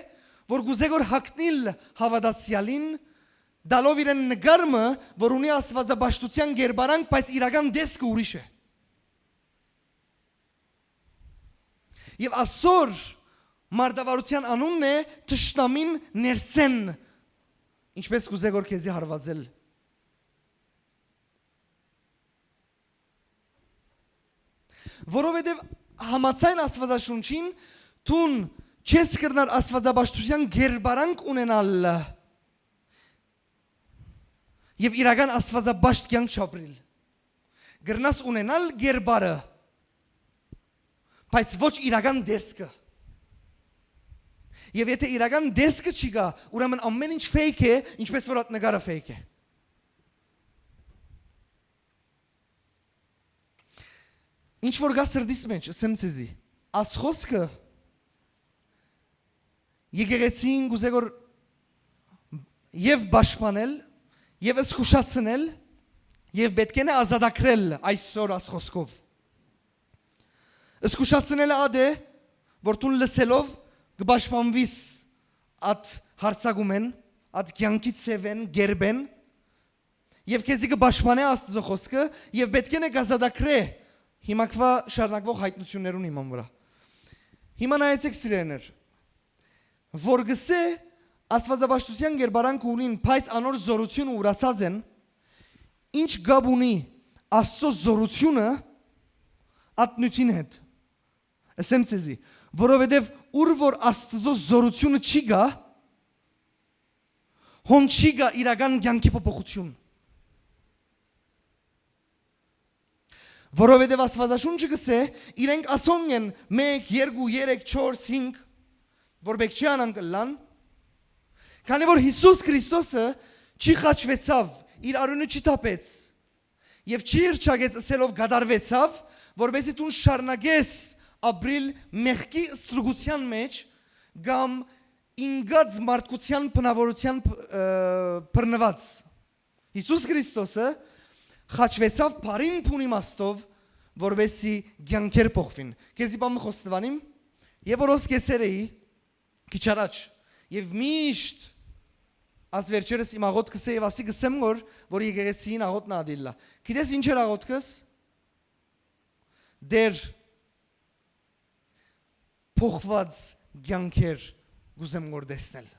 որ կուզէ որ հագնիլ հաւատացեալին, տալով իրեն նկար մը, որ ունի աստուածապաշտութեան գերբարանք, բայց իրական տեսքը ուրիշ է։ Եւ ասոր մարտավարութեան անունն է թշնամին ներսէն, ինչպես կուզէ որ քեզի հարվածել։ Որովհետեւ համաձայն Աստուածաշունչին, դուն չես կրնար աստուածապաշտութեան գերբարանք ունենալ եւ իրական աստուածապաշտ կեանք չապրիլ։ Կրնաս ունենալ գերբարը, բայց ոչ իրական տեսքը։ Եւ եթե իրական տեսքը չի գա, ուրեմն ամեն ինչ fake է, ինչպես որ այդ նկարը fake է։ Ինչ որ գա սրտիս մեջ, ասեմ ձեզի, աս խոսքը եկեղեցին կուզե որ եւ պաշտպանել, եւ զգուշացնել, Եւ պէտք է նե ազատագրել այսօր աս խօսքով։ Զգուշացնել ատե, որ դուն լսելով կը պաշտպանվիս ատ հարցակումեն, ատ կեանքի ձևեն, կերպեն, եւ քեզի կը պաշտպանէ Աստուծոյ խօսքը, եւ պէտք է նե կազատագրէ հիմակվա շարունակվող հայտնութիւններուն հիման վրայ։ Հիմա նայեցէք, սիրելիներ, որ գսէ, Աստուածապաշտութեան կերպարանքը ունին, բայց անոր զօրութիւնը ուրացած են, ինչ կապ ունի Աստուծոյ զօրութիւնը ատնութին հետ։ Ըսեմ ձեզի, որովհետեւ ուր որ Աստուծոյ զօրութիւնը չի գա, հոն չի գա իրական կեանքի փոփոխութիւն։ Որովհետեւ Աստուածաշունչը կսէ, իրենք ասոնք են մէկ, երկու, երեք, չորս, հինգ, որ պէտք չի անանք ըլլան, քանի որ Յիսուս Քրիստոսը չի խաչուեցաւ, իր արիւնը չի թափեց եւ չի հռչակեց ըսելով կատարուեցաւ, որպեսզի դուն շարունակես ապրիլ մեղքի ստրուկութեան մեջ կամ ինկած մարդկութեան բնաւորութեան բ-, ը, բռնուած։ Յիսուս Քրիստոսը խաչուեցաւ բարին բուն իմաստով, որպեսզի կեանքեր փոխուին։ Քեզի բան մը խոստովանիմ, եւ որ ոսկեցեր էի քիչ առաջ, եւ միշտ աս վերջերս իմ աղօթքը սե եւ ասի կսեմ որ, որ եկեղեցին աղօթն ադիլլա։ Գիտես ինչ էր աղօթքս։ Դեր փոխված կեանքեր կուզեմ որ տեսնել։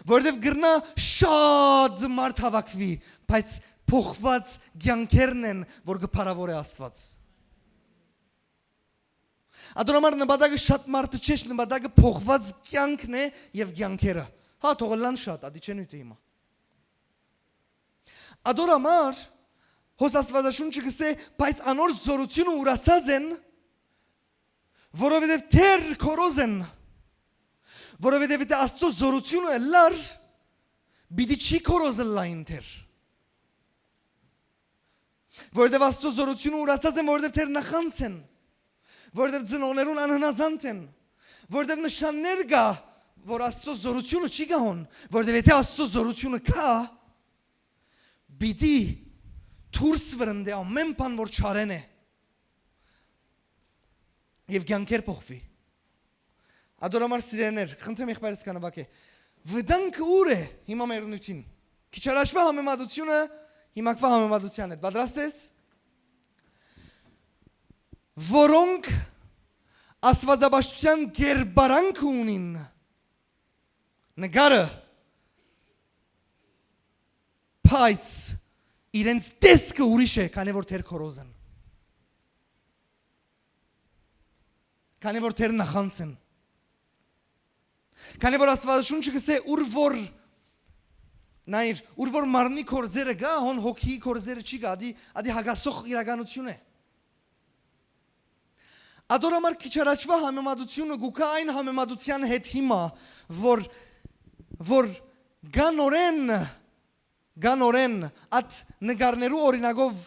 Որտեւ կրնայ շատ մարդ հաւաքուի, բայց փոխված կեանքերն են, որ կը փառաւորէ Աստուած։ Ատոր համար նպատակը շատ մարդը չէ, նպատակը փոխված կեանքն է եւ կեանքերը։ Հա, թող ըլլան շատ, ատի չեն ուտի հիմա։ Ատոր համար հոս Աստուածաշունչը կսէ, բայց անոր զօրութիւնը ուրացած են, որովհետեւ թեր քորոզ են, որովհետեւ եթէ Աստուծոյ զօրութիւնը ըլլար, պիտի չի քորոզ ըլլային թեր։ Որովհետեւ Աստուծոյ զօրութիւնը ուրացած են, որովհետեւ թեր նախանձ են, որովհետեւ ծնողներուն անհնազանդ են, որովհետեւ նշաններ կայ, որ Աստուծոյ զօրութիւնը չի գահոն, որովհետեւ եթէ Աստուծոյ զօրութիւնը կայ, պիտի դուրս վրընդէ ամէն բան որ չարեն է եւ կեանքեր փոխուի։ Ատոր համար սիրելիներ, խնդրեմ եղբայրս կա նվագէ։ Վտանգը ուր է հիմա մեր նիւթին։ Քիչ առաջվա համեմատությունը, հիմակվա համեմատութեան հետ։ Պատրաստ ես։ Որոնք Աստուածապաշտութեան կերպարանքը ունին, նկարը, բայց իրենց տեսքը ուրիշ է, քանի որ թեր քորոզ են, քանի որ թեր նախանձ են, քանի որ Աստուածաշունչը կսէ, ուր որ, նայիր, ուր որ մարմնի կորձերը կայ, հոն հոգիի կորձերը չի գայ, ադի, ադի հակասող իրականություն է։ Ատոր համար քիչ առաջվա համեմատությունը գուկա այն համեմատության հետ հիմա, որ, որ կա նորեն, կա նորեն ատ նկարներու օրինակով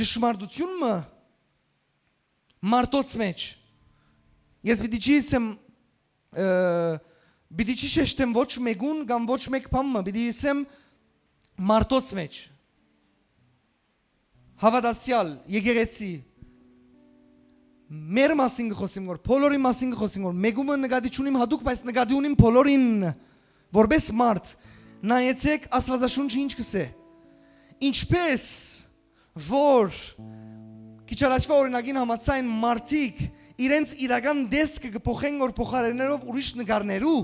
ճշմարտություն մը մարդոց մեջ։ Ես պիտի չի ըսեմ, ը, պիտի չի շեշտեմ ոչ մեկուն կամ ոչ մեկ բան մը, պիտի ըսեմ մարդոց մեջ։ Հաւատացեալ, եկեղեցի, մեր մասին կը խոսեմ, որ բոլորի մասին կը խոսեմ, որ մեկումը նկատի չունիմ հատուկ, բայց նկատի ունիմ բոլորին, որպես մարդ, նայեցեք Աստուածաշունչը ինչ կսէ։ Ինչպես որ քիչ առաջվա օրինակին համաձայն մարդիկ իրենց իրական տեսքը կը փոխեն, որ փոխարինելով ուրիշ նկարներու,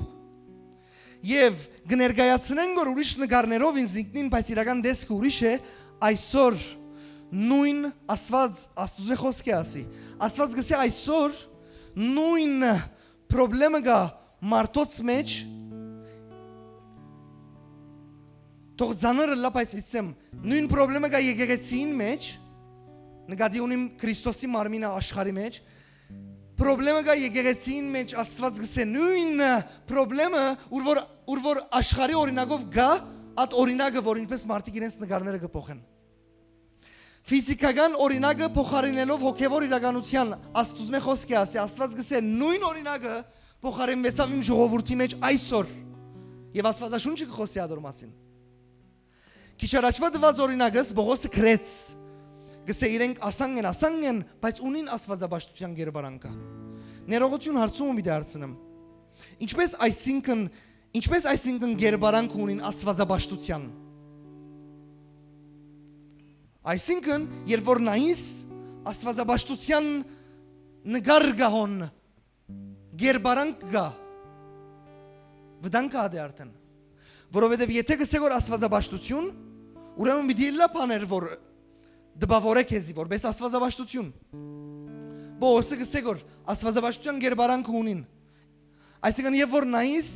եւ կը ներկայացնեն, որ ուրիշ նկարներով ինքնին, բայց իրական տեսքը ուրիշ է, այսօր նոյն Աստուած, Աստուծոյ խօսքը ասի։ Աստուած կսի այսօր նոյն պրոբլեմը կայ մարդոց մեջ, թող ծանր ըլլայ, բայց պիտի ըսեմ, նոյն պրոբլեմը կայ եկեղեցին մեջ, նկատի ունիմ Քրիստոսի մարմինը աշխարհի մեջ, պրոբլեմը կայ եկեղեցին մեջ, Աստուած կսե նոյն պրոբլեմը, ուր որ, ուր որ աշխարհի օրինակով կայ, ատ օրինակը, որ ինչպես մարդիկ իրենց նկարները կը փոխեն։ Ֆիզիքական օրինակը փոխարինելով հոգեվոր իրականության, Աստուծմէ խօսքը ասի, Աստուած կսե նոյն օրինակը փոխարինուեցաւ իմ ժողովուրդի մեջ այսօր, եւ Աստուածաշունչը կը խօսի ադոր մասին։ Քիչ առաջուայ տուած օրինակս Պողոսը գրեց, կսէ իրենք ասանկ են, ասանկ են, բայց ունին աստուածապաշտութեան կերպարանքը։ Ներողութիւն, հարցումը պիտի հարցնեմ. ինչպես այսինքն, ինչպես այսինքն կերպարանք ունին աստուածապաշտութեան։ Այսինքն, երբ որ նայիս, աստուածապաշտութեան նկար կայ հոն, կերպարանք կայ, վտանգ կը ատէ արդեն։ Որովհետեւ եթէ կսեք որ աստուածապաշտութիւն, ուրեմն պիտի ըլլայ բաներ որ տպաւորէ քեզի որպէս աստուածապաշտութիւն։ Պողոսը կսեք որ աստուածապաշտութեան կերպարանքը ունին։ Այսինքն, երբ որ նայիս,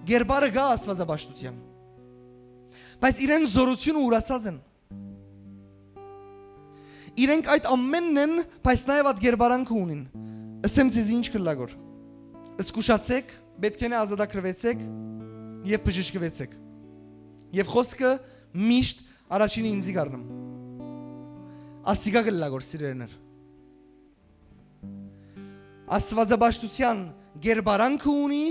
կերպարը կայ աստուածապաշտութեան, բայց իրեն զօրութիւնը ուրացած են։ Իրենք այդ ամենն են, բայց նաեւ այդ կերպարանքը ունին։ Ըսեմ ձեզի ինչ կ'ըլլայ որ. զգուշացէք, պէտք է նե ազատագրուեցեք եւ բժշկուեցեք։ Եւ խօսքը միշտ առաջինը ինծի կ'առնեմ։ Ասիկա կ'ըլլայ որ, սիրելիներ, աստուածապաշտութեան կերպարանքը ունի,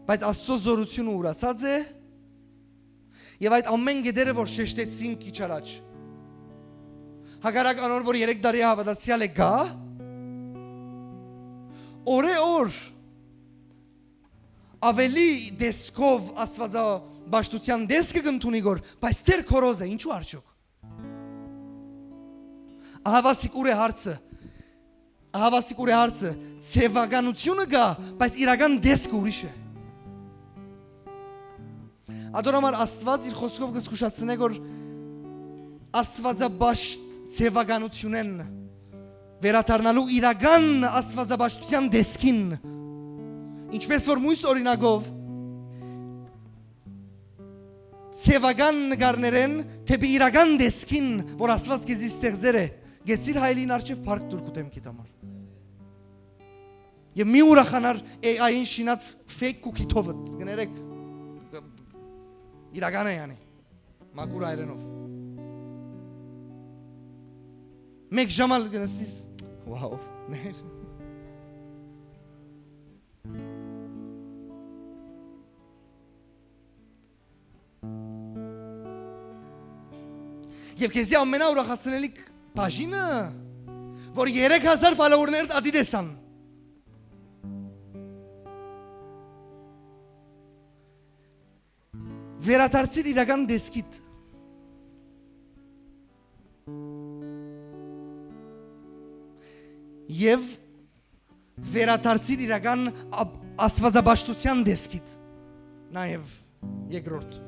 բայց Աստուծոյ զօրութիւնը ուրացած է, եւ այդ ամէն կետերը որ շեշտեցինք քիչ առաջ, հակառակ անոր որ երեք տարի հաւատացեալ է գայ, օրէ օր աւելի տեսքով աստուածապաշտութեան տեսքը կ'ընդունի գոր, բայց դեռ քորոզ է, ինչու արդյոք։ Ահավասիկ ուր է հարցը։ Ահավասիկ ուր է հարցը։ Ձեւականութիւնը կայ, բայց իրական տեսքը ուրիշ է։ Ատոր համար Աստուած իր խօսքով կը զգուշացնէ որ աստուածապաշտ ձեւականութիւնէն վերադառնալու իրական աստուածապաշտութեան տեսքին, ինչպես որ մոյս օրինակով ձեւական նկարներէն դէպի իրական տեսքին որ Աստուած քեզի ստեղծեր է, գեցիր հայելին առջեւ փառք տուր քու դէմքիդ համար։ Եւ մի ուրախանար A I-ին շինած fake քու քիթովդ, կներեք, իրական է յանի, մաքուր հայերէնով։ Մէկ ժամ ալ կնստիս, wow, ներ։ Եւ քեզի ամենաուրախացնելիք բաժինը, որ երեք հազար follower-ներ ատի տեսան։ Վերադարձիր իրական տեսքիդ։ Եւ վերադարձիր իրական ապ-, աստուածապաշտութեան տեսքիդ, նաեւ երկրորդ,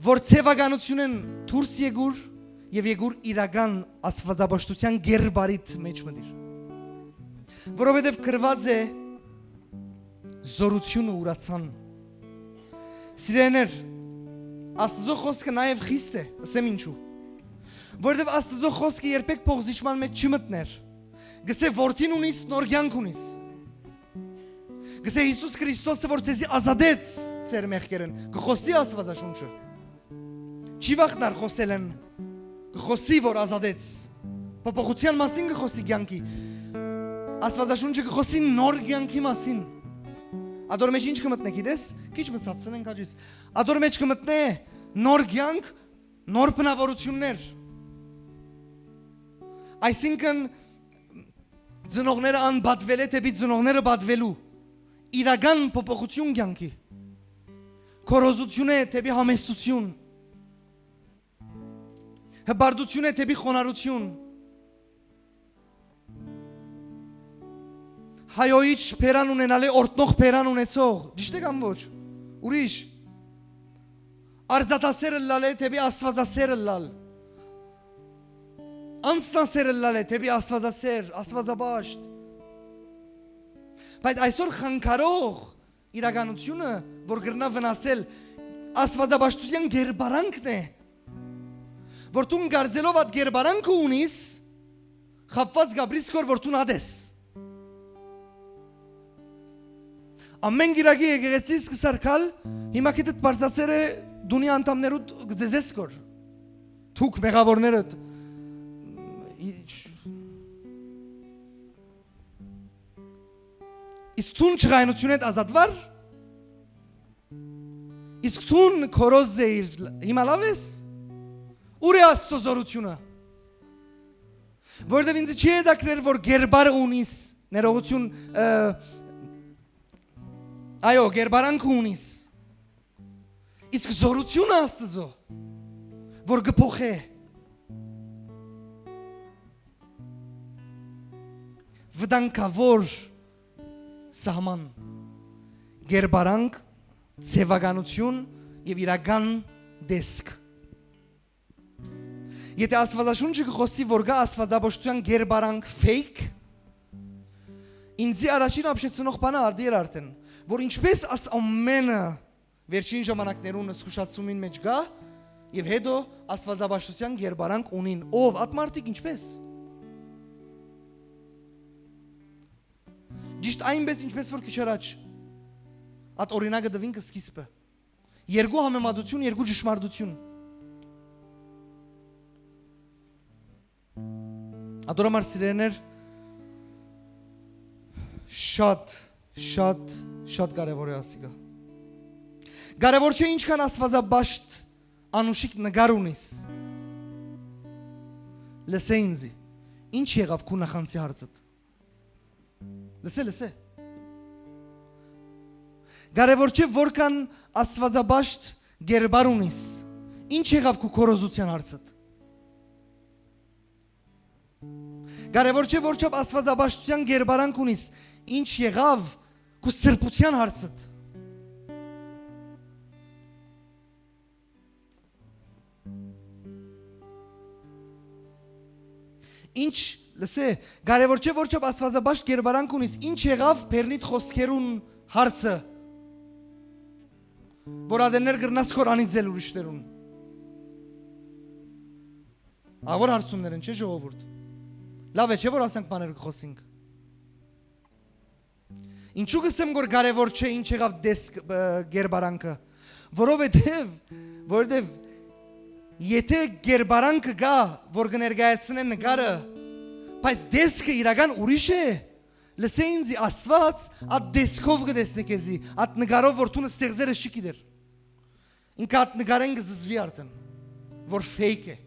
որ ձեւականութիւնէն դուրս եկուր եւ եկուր իրական աստուածապաշտութեան կերպարիդ մէջ մտիր, որովհետեւ գրուած է. զօրութիւնը ուրացան։ Սիրելիներ, Աստուծոյ խօսքը նաեւ խիստ է, ըսեմ ինչու։ Որովհետեւ Աստուծոյ խօսքը երբեք փոխզիջման մէջ չի մտներ։ Գսէ, որդին ունիս, նոր կեանք ունիս։ Գսէ, Յիսուս Քրիստոսը որ ձեզի ազատեց ձեր մեղքերէն, կը խօսի Աստուածաշունչը։ Չի վախնար խօսելէն, կը խօսի որ ազատեց։ Փոփոխութեան մասին կը խօսի կեանքի։ Աստուածաշունչը կը խօսի նոր կեանքի մասին։ Ատոր մէջ ինչ կը մտնէ, գիտես, քիչ մը ցածնենք հաճիս։ Ատոր մէջ կը մտնէ նոր կեանք, նոր բնաւորութիւններ։ Այսինքն, ծնողները անպատվել է դէպի ծնողները պատվելու, իրական փոփոխութիւն կեանքի, քորոզութիւն է դէպի համեստութիւն, հպարտութիւն է դէպի խոնարհութիւն, հայոյիչ բերան ունենալէ օրտնող բերան ունեցող, ճիշտ է կամ ոչ, ուրիշ, արծաթասէր ըլլալէ դէպի աստուածասէր ըլլալ, անձնասէր ըլլալէ դէպի աստուածասէր, աստուածապաշտ։ Բայց այսօր խանգարող իրականությունը, որ կրնայ վնասել, աստուածապաշտութեան կերպարանքն է, որ դուն կարծելով այդ կերպարանքը ունիս, խաբուած կ'ապրիս քոր որ դուն ատ ես։ Ամէն կիրակի եկեղեցիս կը սարքալ, հիմա քիթդ բարձացեր է դունի անդամներուդ կ'ծեզես քոր։ Դուք մեղաւորներդ։ Ի-, Իսկ դուն ջղայնութիւնէդ ազատուար, Իսկ դուն քորոզ էիր, հիմա լաւ ես։ Ո՞ւր է Աստծո զօրութիւնը։ Որովհետեւ ինձ չի հետաքրքրեր որ գերբարը ունիս, ներողություն, ը, այո, գերբարանքը ունիս, իսկ զօրութիւնը Աստծո, որ կը փոխէ, վտանգաւոր սահման, գերբարանք, ձեւականութիւն եւ իրական տեսք։ Եթէ Աստուածաշունչը կը խօսի որ կայ աստուածաբուժութեան գերբարանք, fake, ինձի առաջին ապշեցնող բանը արդի էր արդեն, որ ինչպէս աս ամենը վերջին ժամանակներուն զգուշացումին մէջ կայ, եւ հետո աստուածաբուժութեան գերբարանք ունին, ով, այդ մարդիկ ինչպէս։ Ճիշտ այնպէս, ինչպէս որ քիչ առաջ այդ օրինակը տուինք սկիզբը։ Երկու համեմատութիւն, երկու ճշմարտութիւն։ Ատոր համար, սիրելիներ, շատ, շատ, շատ կարեւոր է ասիկա։ Կարեւոր չէ ինչքան աստուածապաշտ անուշիկ նկար ունիս։ Լսէ ինձի, ինչ եղաւ քու նախանցի հարցդ։ Լսէ, լսէ։ Կարեւոր չէ որքան աստուածապաշտ գերբար ունիս, ինչ եղաւ քու քորոզութեան հարցդ։ Կարեւոր չէ որչափ աստուածապաշտութեան գերբարանք ունիս, ինչ եղաւ քու սրբութեան հարցդ։ Ինչ, լսէ, կարեւոր չէ որչափ աստուածապաշտ գերբարանք ունիս, ինչ եղաւ բեռնիդ խօսքերուն հարցը, որ ատեններ կրնաս քոր անիծել ուրիշներուն։ Ա որ հարցումներ են, չէ, ժողովուրդ։ Լաւ է, չէ, որ ասանք բաներ կը խօսինք։ Ինչու կ'ըսեմ որ կարեւոր չէ ինչ եղաւ դեսք, ը, գերբարանքը, որովհետեւ, որովհետեւ եթէ գերբարանքը կայ, որ կը ներկայացնէ նկարը, բայց դեսքը իրական ուրիշ է, լսէ ինձի, Աստուած այդ դեսքով կը տեսնէ քեզի, այդ նկարով որ դուն ստեղծերը չի գիտեր, ինքը այդ նկարէն կը զզուի արդեն, որ fake է։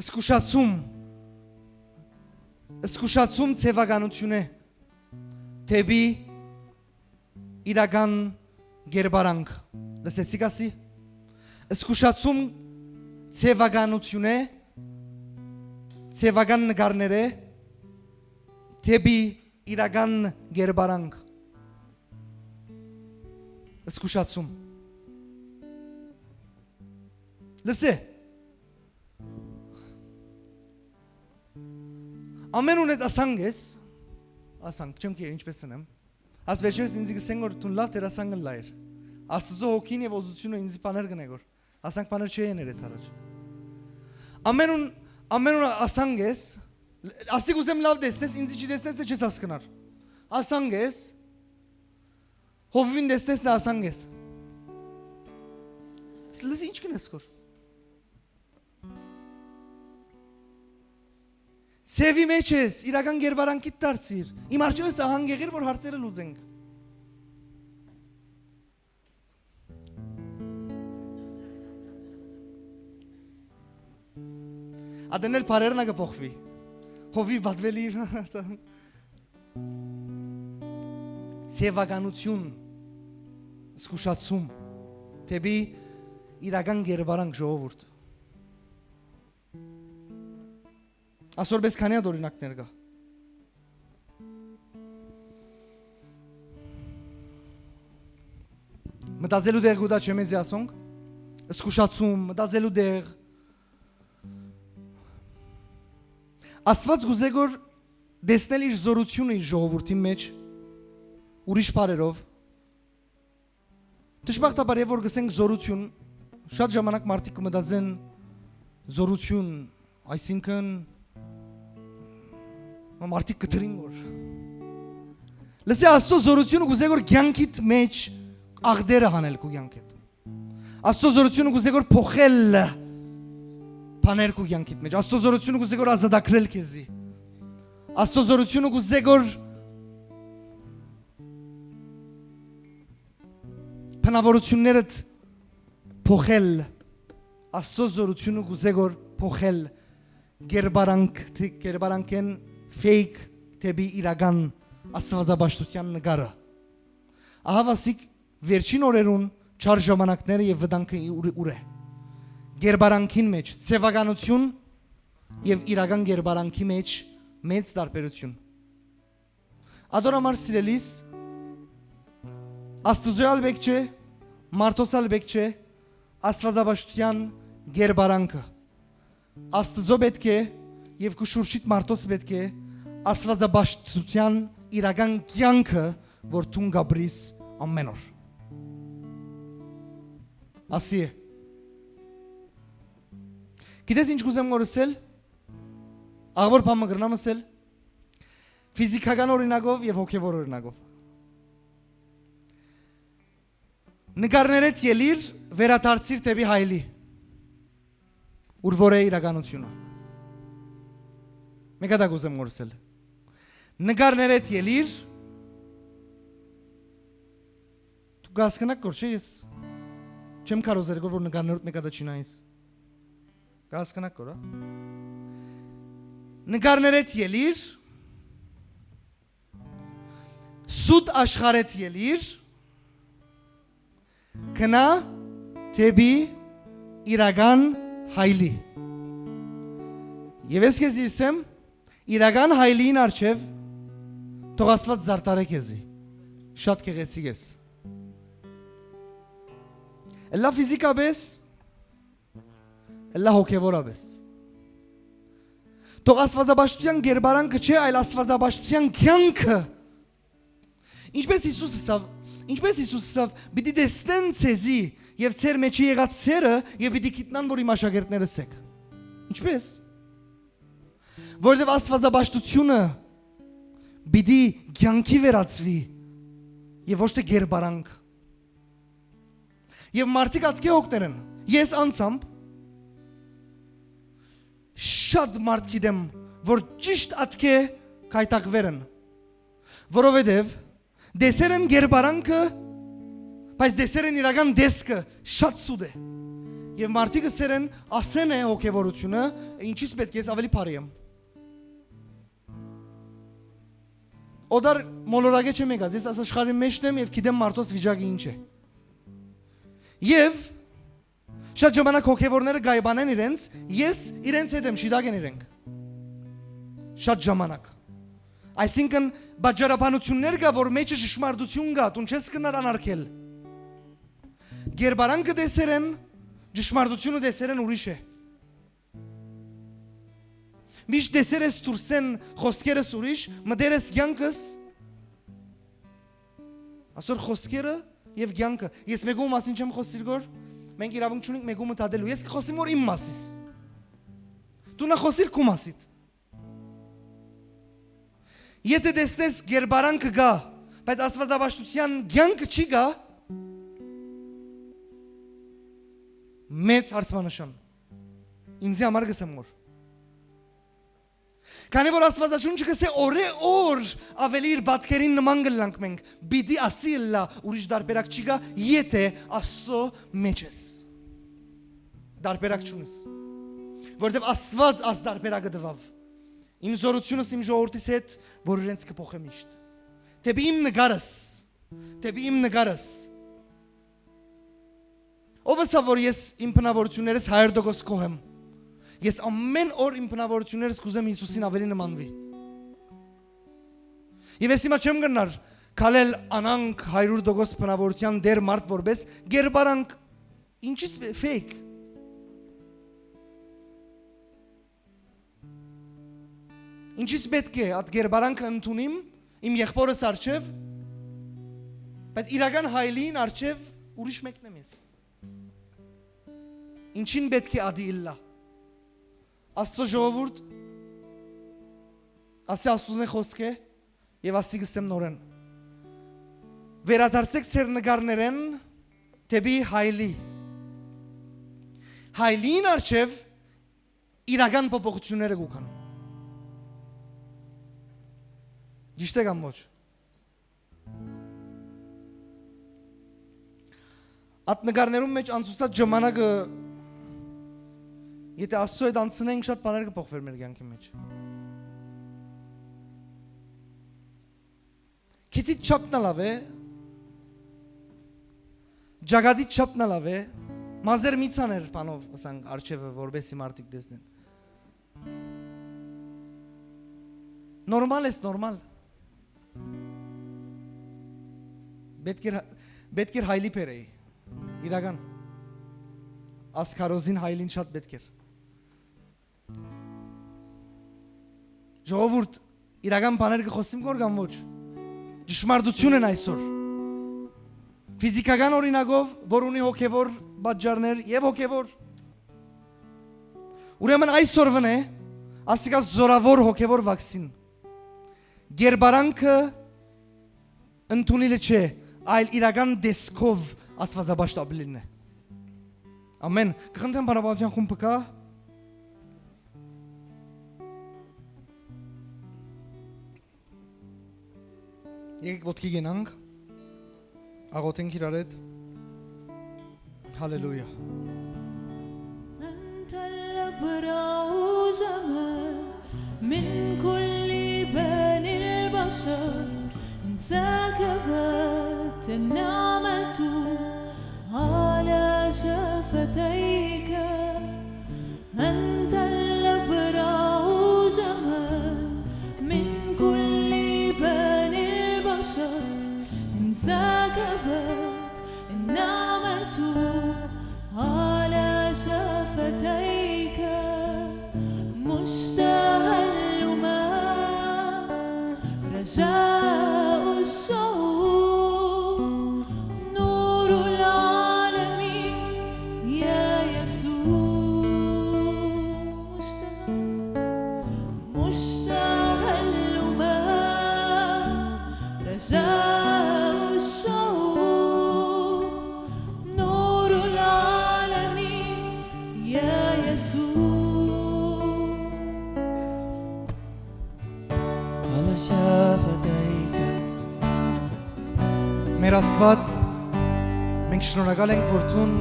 Զգուշացում, զգուշացում ձեւականութիւնէ դէպի իրական գերբարանք։ Լսեցի՞ք ասի։ Զգուշացում ձեւականութիւնէ, ձեւական նկարներէ դէպի իրական գերբարանք։ Զգուշացում։ Լսէ։ Ամեն ուն հետ ասանք ես, ասանք, չեմ կերել ինչպես ընեմ։ Աս վերջերս ինձի կսեն որ դուն լաւ դերասան կ'ըլլայր։ Աստուծո հոգին եւ օծությունը ինձի բաներ կ'ընէ գոր։ Ասանք բաներ չէ եներ ես առաջ։ Ամեն ուն, ամեն ուն ասանք ես, ասի կ'ուզեմ լաւ տեսնես, ինձի չի տեսնես, դե չես հասկնար։ Ասանք ես, հովիվին տեսնես, դե ասանք ես։ Լսի, ինչ կ'ընես գոր։ Ձևի մեջ ես, իրական գերբարանքիդ դարձիր։ Իմ արջևս ահանգեղիր որ հարցերը լուծենք։ Ատեներ բարերնա կը փոխվի։ Հովի վատվելի։ Ձևականություն, զգուշացում դէպի իրական գերբարանք, ժողովուրդ։ Ասոր պես քանի՞ հատ օրինակներ կայ։ Մտածելու տեղ կու տայ, չէ, մեզի ասոնք, զգուշացում, մտածելու տեղ։ Աստուած կ'ուզէ որ տեսնել իր զօրութիւնը իր ժողովուրդին մէջ, ուրիշ բառերով։ Դժբախտաբար, երբ որ կ'ըսենք զօրութիւն, շատ ժամանակ մարդիկ կը մտածեն զօրութիւն, այսինքն, մարդիկ կը դրին որ։ Լսէ, Աստծո զօրութիւնը կ'ուզէ որ կեանքիդ մէջ աղտերը հանել քու կեանքիդ։ Աստծո զօրութիւնը կ'ուզէ որ փոխել աներ քու կեանքիդ մէջ։ Աստուծոյ զօրութիւնը կ'ուզէ որ ազատագրել քեզի։ Աստուծոյ զօրութիւնը կ'ուզէ որ բնաւորութիւններդ փոխել։ Աստուծոյ զօրութիւնը կ'ուզէ որ փոխել կերպարանք, թ-, կերպարանքէն fake դէպի իրական աստուածապաշտութեան նկարը։ Ահա վասիկ վերջին օրերուն չար ժամանակները եւ վտանգը ի-, ուր, ուր է։ Կերպարանքին մէջ, ձեւականութիւն եւ իրական կերպարանքի մէջ մեծ տարբերութիւն։ Ատոր համար, սիրելիս, Աստուծոյ ալ պէք չէ, մարդոց ալ պէք չէ, աստուածապաշտութեան կերպարանքը։ Աստուծոյ պէտք է եւ քու շուրջիդ մարդոց պէտք է աստուածապաշտութեան իրական կեանքը, որ դուն կ'ապրիս ամէն օր։ Ասի է։ Գիտես ինչ կ'ուզեմ որ ըսել։ Աղբոր բան մը կրնամ ըսել։ Ֆիզիքական օրինակով եւ հոգեվոր օրինակով։ Նկարներէդ ելիր, վերադարձիր դէպի հայլի, ուր որ է իրականութիւնը։ Մեկը դա կ'ուզեմ որ ըսել։ Նկարներէդ ելիր, դուք կ'հասկնաք որ, չէ՞, ես չեմ կարոզեր որ նկարներուդ մեկը դա չնայես։ Կ'հասկնաք որ, հա։ Նկարներէդ ելիր, սուտ աշխարհէդ ելիր, գնա դէպի իրական հայլի։ Եւ ես քեզի ըսեմ, իրական հայլին առջեւ թող Աստուած զարդարէ քեզի։ Շատ գեղեցիկ ես։ Ըլլայ ֆիզիկապէս, ըլլայ հոգեվորապէս։ Թող աստուածապաշտութեան կերպարանքը չէ, այլ աստուածապաշտութեան կեանքը։ Ինչպէս Յիսուս ըսաւ, ինչպէս Յիսուս ըսաւ, պիտի տեսնեն ձեզի եւ ձեր մէջի եղած սերը եւ պիտի գիտնան որ իմ աշակերտներս էք։ Ինչպէս։ Որովհետեւ աստուածապաշտութիւնը պիտի կեանքի վերածուի եւ ոչ թէ կերպարանք։ Եւ մարդիկ ատկէ հոգներ են։ Ես անձամբ շատ մարդ գիտեմ, որ ճիշտ ատկէ գայթակղուեր են, որովհետեւ տեսեր են կերպարանքը, բայց տեսեր են իրական տեսքը շատ սուտ է։ Եւ մարդիկ ըսեր են, ասեն է հոգեվորութիւնը, ինչի՞ս պէտք է, ես ավելի բարի եմ։ Օտար մոլորակէ չեմ եկած, ես աս աշխարհի մէջն եմ եւ գիտեմ մարդոց վիճակը ինչ է։ Եւ շատ ժամանակ հոգեվորները գայբանեն իրենց, ես իրենց հետ եմ, շիտակ են իրենք։ Շատ ժամանակ։ Այսինքն, պատճառաբանութիւններ կայ, որ մէջը ճշմարտութիւն կայ, դուն չես կրնար անարգել։ Կերպարանքը տեսեր են, ճշմարտութիւնը տեսեր են ուրիշ է։ Միշտ տեսեր ես դուրսէն, խօսքերս ուրիշ, մտեր ես կեանքս, ասոր խօսքերը եւ կեանքը։ Ես մեկու մասին չեմ խօսիր գոր, մենք իրաւունք չունենք մեկու մտածելու։ Ես կխօսեմ որ իմ մասիս։ Դու նա խօսիր քու մասիդ։ Եթէ տեսնես կերպարանքը կայ, բայց աստուածապաշտութեան կեանքը չի գայ, մեծ հարցմանշան։ Ինձի համար կ'ըսեմ որ։ Քանի որ Աստուածաշունչը կ'ըսէ օրէ օր ավելի իր պատկերին նման կ'ըլլանք մենք, պիտի ասի ըլլայ, ուրիշ տարբերակ չի գայ, եթէ Աստուծոյ մէջ ես։ Տարբերակ չունես։ Որովհետեւ Աստուած աս տարբերակը տուաւ։ Իմ զօրութիւնս իմ ժողովուրդիս հետ, որ իրենց կը փոխեմ միշտ։ Դէպի իմ նկարս, դէպի իմ նկարս։ Ո՞վ ըսաւ որ ես իմ բնաւորութիւններս հարիւր տոկոս գոհ եմ։ Ես ամէն օր իմ բնաւորութիւններս կ'ուզեմ Յիսուսին ավելի նմանուի։ Եւ ես հիմա չեմ կրնար քալել անանկ հարիւր տոկոս բնաւորութեան տեր մարդ որպէս կերպարանք, ինչի՞ս fake։ Ինչի՞ս պէտք է այդ կերպարանքը ընդունիմ իմ եղբորս առջեւ, բայց իրական հայլին առջեւ ուրիշ մեկն եմ ես։ Ինչին պէտք է ադի ըլլայ։ Աստծո ժողովուրդ, ասի Աստուծմէ խոսք է, եւ ասի կ'ըսեմ նորեն. վերադարձէք ձեր նկարներէն դէպի հայլի։ Հայլին առջեւ իրական փոփոխութիւնները կու գան։ Ճիշդ է կամ ոչ։ Այդ նկարներուն մէջ անցուցած ժամանակը, եթե Աստծո հետ անցնենք, շատ բաներ կը փոխվեն մեր կեանքի մէջ։ Քիթիդ չափն ալ ալ է, ճակատիդ չափն ալ ալ է, մազեր մի ցաներ բանով, ասենք, արջեւը, որպեսզի մարդիկ տեսնեն։ Նորմալ ես, նորմալ։ Պետք էր, պետք էր հայլի բերեի։ Իրական։ Ասքարոզին հայլին շատ պետք էր։ Ժողովուրդ, իրական բաներ կը խօսիմ կոր կամ ոչ։ Ճշմարտություն են այսօր։ Ֆիզիքական օրինակով, որ ունի հոգեվոր պատճառներ եւ հոգեվոր։ Ուրեմն այսօր վնե, ասիկա զորավոր հոգեվոր վաքսին։ Գերբարանքը ընդունիլը չէ, այլ իրական տեսքով Աստուածապաշտ ապրիլն է։ Ամեն։ Կխնդրեմ, բանապետության խումբը կա։ Եկեք ոտքի գնանք, աղոթենք իրար հետ։ Հալելույա։ أنت الأبرع زمان من كل بني البشر، انسكبت النعمة على شفتيك. أنت الأبرع زمان من كل بني البشر، انسكبت النعمة على شفتيك. مشتهى الأمم، رجاء الشعوب، نور العالمين يا يسوع. مشتهى، مشتهى الأمم، رجاء الشعوب، نور العالمين يا يسوع. على شفتيك. Մեր Աստուած, մենք շնորհակալ ենք, որ դուն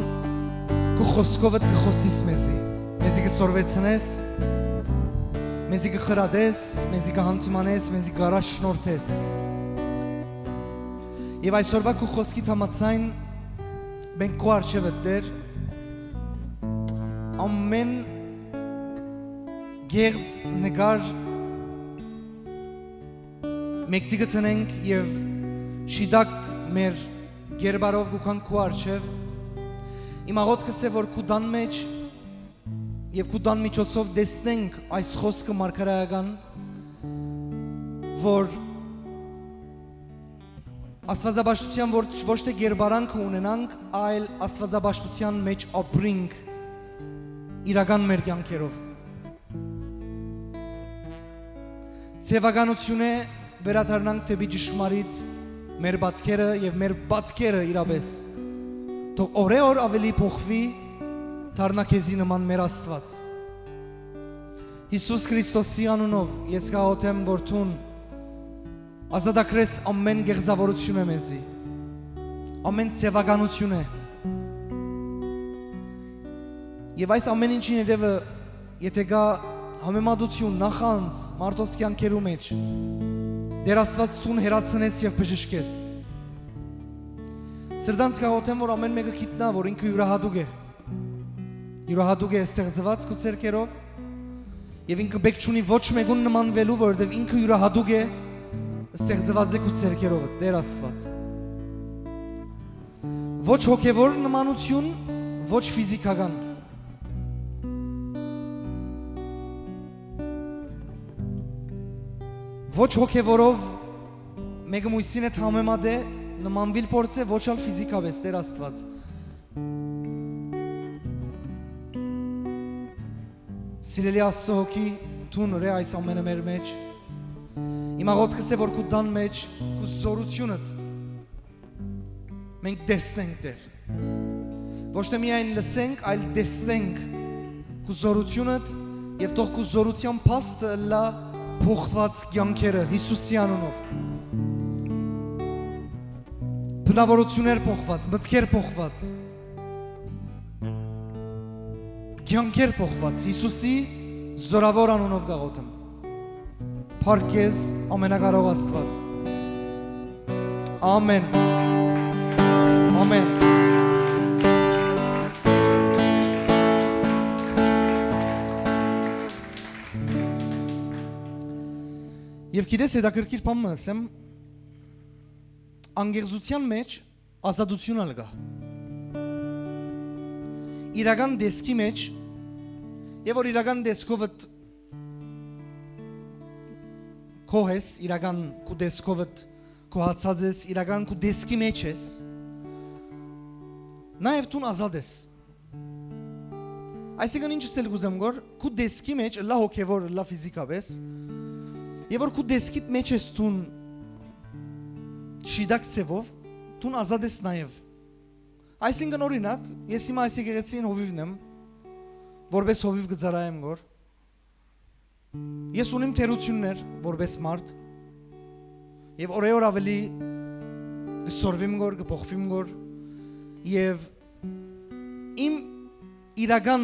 քու խօսքովդ կը խօսիս մեզի, մեզի կը սորվեցնես, մեզի կը խրատես, մեզի կը հանդիմանես, մեզի կ'առաջնորդես։ Եւ այսօրվա քու խօսքիդ համաձայն մենք քու առջեւդ, Տէր, ամեն կեղծ նկար մեկդի կը դնենք եւ շիտակ մեր գերբարով կու գանք քու առջեւ։ Իմ աղոթքս է, որ քու տան մէջ եւ քու տան միջոցով տեսնենք այս խօսքը մարգարայական, որ Աստուածապաշտութեան ոչ, ոչ թէ գերբարանքը ունենանք, այլ Աստուածապաշտութեան մէջ ապրինք իրական մեր կեանքերով։ Ձեւականութիւնէ վերադառնանք դէպի ճշմարիտ մեր պատկերը եւ մեր պատկերը իրապէս թող օրէ օր աւելի փոխուի, դառնայ քեզի նման, մեր Աստուած։ Յիսուս Քրիստոսի անունով ես կ'աղոթեմ, որ դուն ազատագրես ամեն կեղծաւորութիւնը մեզի, ամեն ձեւականութիւնը։ Եւ այս ամեն ինչին հետեւը, եթե կայ համեմատութիւն, նախանձ մարդոց կեանքերու մէջ, Տէր Աստուած, դուն հեռացնես եւ բժշկես։ Սրտանց կ'աղոթեմ, որ ամեն մէկը գիտնայ, որ ինքը իւրահատուկ է։ Իւրահատուկ է ստեղծուած քու ձեռքերով, եւ ինքը պէք չունի ոչ մէկուն նմանուելու, որովհետեւ ինքը իւրահատուկ է ստեղծուած է քու ձեռքերովդ, Տէր Աստուած։ Ոչ հոգեվոր նմանութիւն, ոչ ֆիզիքական։ Ոչ հոգեվորով մէկը մյուսին հետ համեմատ է, նմանուիլ փորձ է, ոչ ալ ֆիզիքապէս, Տէր Աստուած։ Սիրելի Աստծո հոգի, դուն ըրէ այս ամենը մեր մէջ։ Իմ աղոթքս է, որ քու տան մէջ քու զօրութիւնդ մենք տեսնենք, Տէր։ Ոչ թէ միայն լսենք, այլ տեսնենք քու զօրութիւնդ, Եւ թող քու զօրութեան փաստը ըլլայ փոխուած կեանքերը Յիսուսի անունով։ Բնաւորութիւններ փոխուած, մտքեր փոխուած, կեանքեր փոխուած, Յիսուսի զօրաւոր անունով կ'աղօթեմ։ Փառք քեզ, ամենակարող Աստուած։ Ամէն։ Ամէն։ Եւ գիտես, հետաքրքիր բան մը ըսեմ, անկեղծութեան մէջ ազատութիւն ալ կայ։ Իրական տեսքի մէջ, եւ որ իրական տեսքովդ քո ես, իրական քու տեսքովդ գոհացած ես, իրական քու տեսքի մէջ ես, նաեւ դուն ազատ ես։ Այսինքն, ինչ ըսել կ'ուզեմ, որ քու տեսքի մէջ ըլլայ հոգեւոր, ըլլայ ֆիզիկապէս, եւ որ քու տեսքիդ մէջ ես դուն շիտակ ձեւով, դուն ազատ ես նաեւ։ Այսինքն, օրինակ, ես հիմա այս եկեղեցին հովիվն եմ, որպէս հովիվ կը ծառայեմ գոր։ Ես ունիմ թերություններ որպէս մարդ, եւ օրեօր աւելի կը սորվիմ գոր, կը փոխվիմ գոր, եւ իմ իրական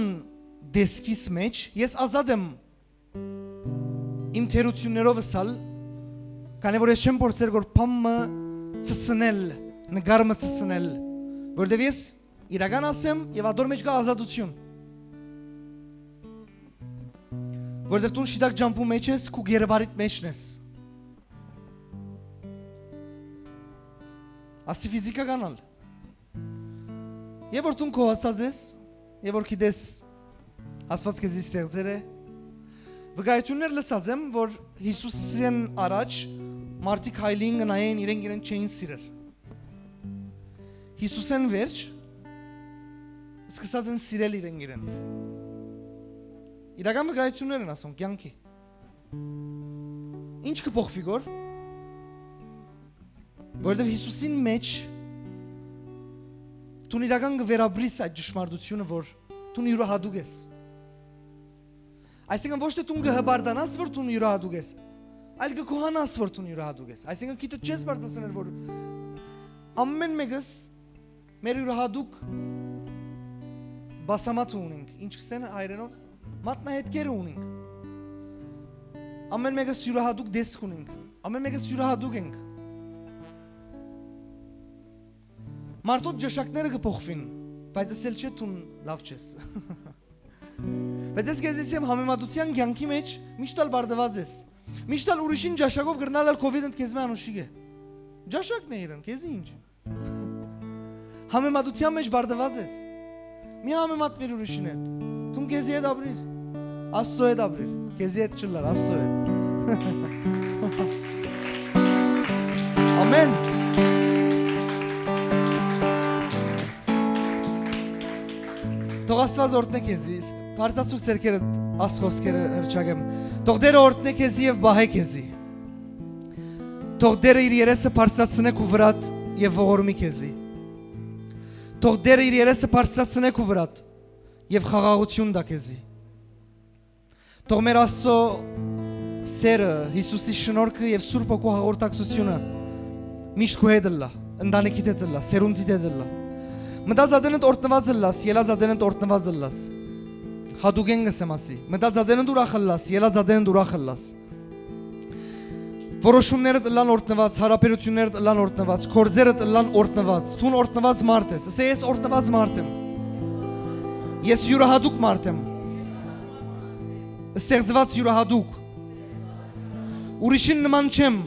տեսքիս մէջ ես ազատ եմ իմ թերություններովս ալ, քանի որ ես չեմ փորձեր որ բան մը ցցնել, նկար մը ցցնել, որտեւ ես իրական ասեմ եւ ատոր մէջ կայ ազատութիւն։ Որտեւ դուն շիտակ ճամբու մէջ ես, քու գերբարիդ մէջն ես։ Ասի ֆիզիկական ալ։ Եւ որ դուն գոհացած ես, եւ որ գիտես, Աստուած քեզի ստեղծեր է, վկայութիւններ լսած եմ, որ Յիսուսէն առաջ մարդիկ հայլին կը նայէին, իրենք իրեն չէին սիրեր։ Յիսուսէն վերջ սկսած են սիրել իրենք իրենց։ Իրական վկայութիւններ են ասոնք, կեանքի։ Ինչ կը փոխուի գոր, որովհետեւ Յիսուսին մէջ դուն իրական կը վերապրիս այդ ճշմարտությունը, որ դուն յուրահատուկ ես։ Այսինքն, ոչ թէ դուն կը հպարտանաս, որ դուն յուրահատուկ ես, այլ կը գոհանաս, որ դուն յուրահատուկ ես։ Այսինքն, քիթը չես պարտացնել, որ ամեն մեկս մեր յուրահատուկ բասամաթը ունենք, ինչ կ'ըսեն հայերէնով, մատնահետքերը ունենք։ Ամեն մեկս յուրահատուկ տեսք ունենք, ամեն մեկս յուրահատուկ ենք։ Մարդոց ճաշակները կը փոխուին, բայց ըսել չէ դուն լաւ չես։ Բայց ես քեզի ասեմ, համեմատութեան կեանքի մէջ միշտ ալ բարդուած ես։ Միշտ ալ ուրիշին ճաշակով կրնալ ալ քովիդ ընդ քեզմէ անուշիկ է։ Ճաշակն է իրեն, քեզի ինչ։ Համեմատութեան մէջ բարդուած ես։ Մի համեմատվիր ուրիշին հետ։ Դուն քեզի հետ ապրիր։ Աստծո հետ ապրիր։ Քեզի հետ չըլլար, Աստծո հետ։ Ամեն։ Թող Աստուած օրհնէ քեզի, բարձրացուր ձեռքերդ, աս խոսքերը հրճակեմ։ Թող Տէրը օրհնէ քեզի եւ պահէ քեզի։ Թող Տէրը իր երեսը բարձրացնէ քու վրադ եւ ողորմի քեզի։ Թող Տէրը իր երեսը բարձրացնէ քու վրադ եւ խաղաղութիւն տայ քեզի։ Թող մեր Աստծո սերը, Յիսուսի շնորհքը եւ Սուրբ Հոգու հաղորդակցությունը միշտ քու հետ ըլլայ, ընտանիքիդ հետ ըլլայ, սերունդիդ հետ ըլլայ։ Մտած ատենդ օրհնուած ըլլաս, ելած ատենդ օրհնուած ըլլաս։ Հատուկէն կ'ըսեմ ասի, մտած ատենդ ուրախ ըլլաս, ելած ատենդ ուրախ ըլլաս։ Որոշումներդ ըլլան օրհնուած, յարաբերություններդ ըլլան օրհնուած, գործերդ ըլլան օրհնուած, դուն օրհնուած մարդ ես, ըսէ, ես օրհնուած մարդ եմ, ես յուրահատուկ մարդ եմ, ստեղծված յուրահատուկ, ուրիշին նման չեմ,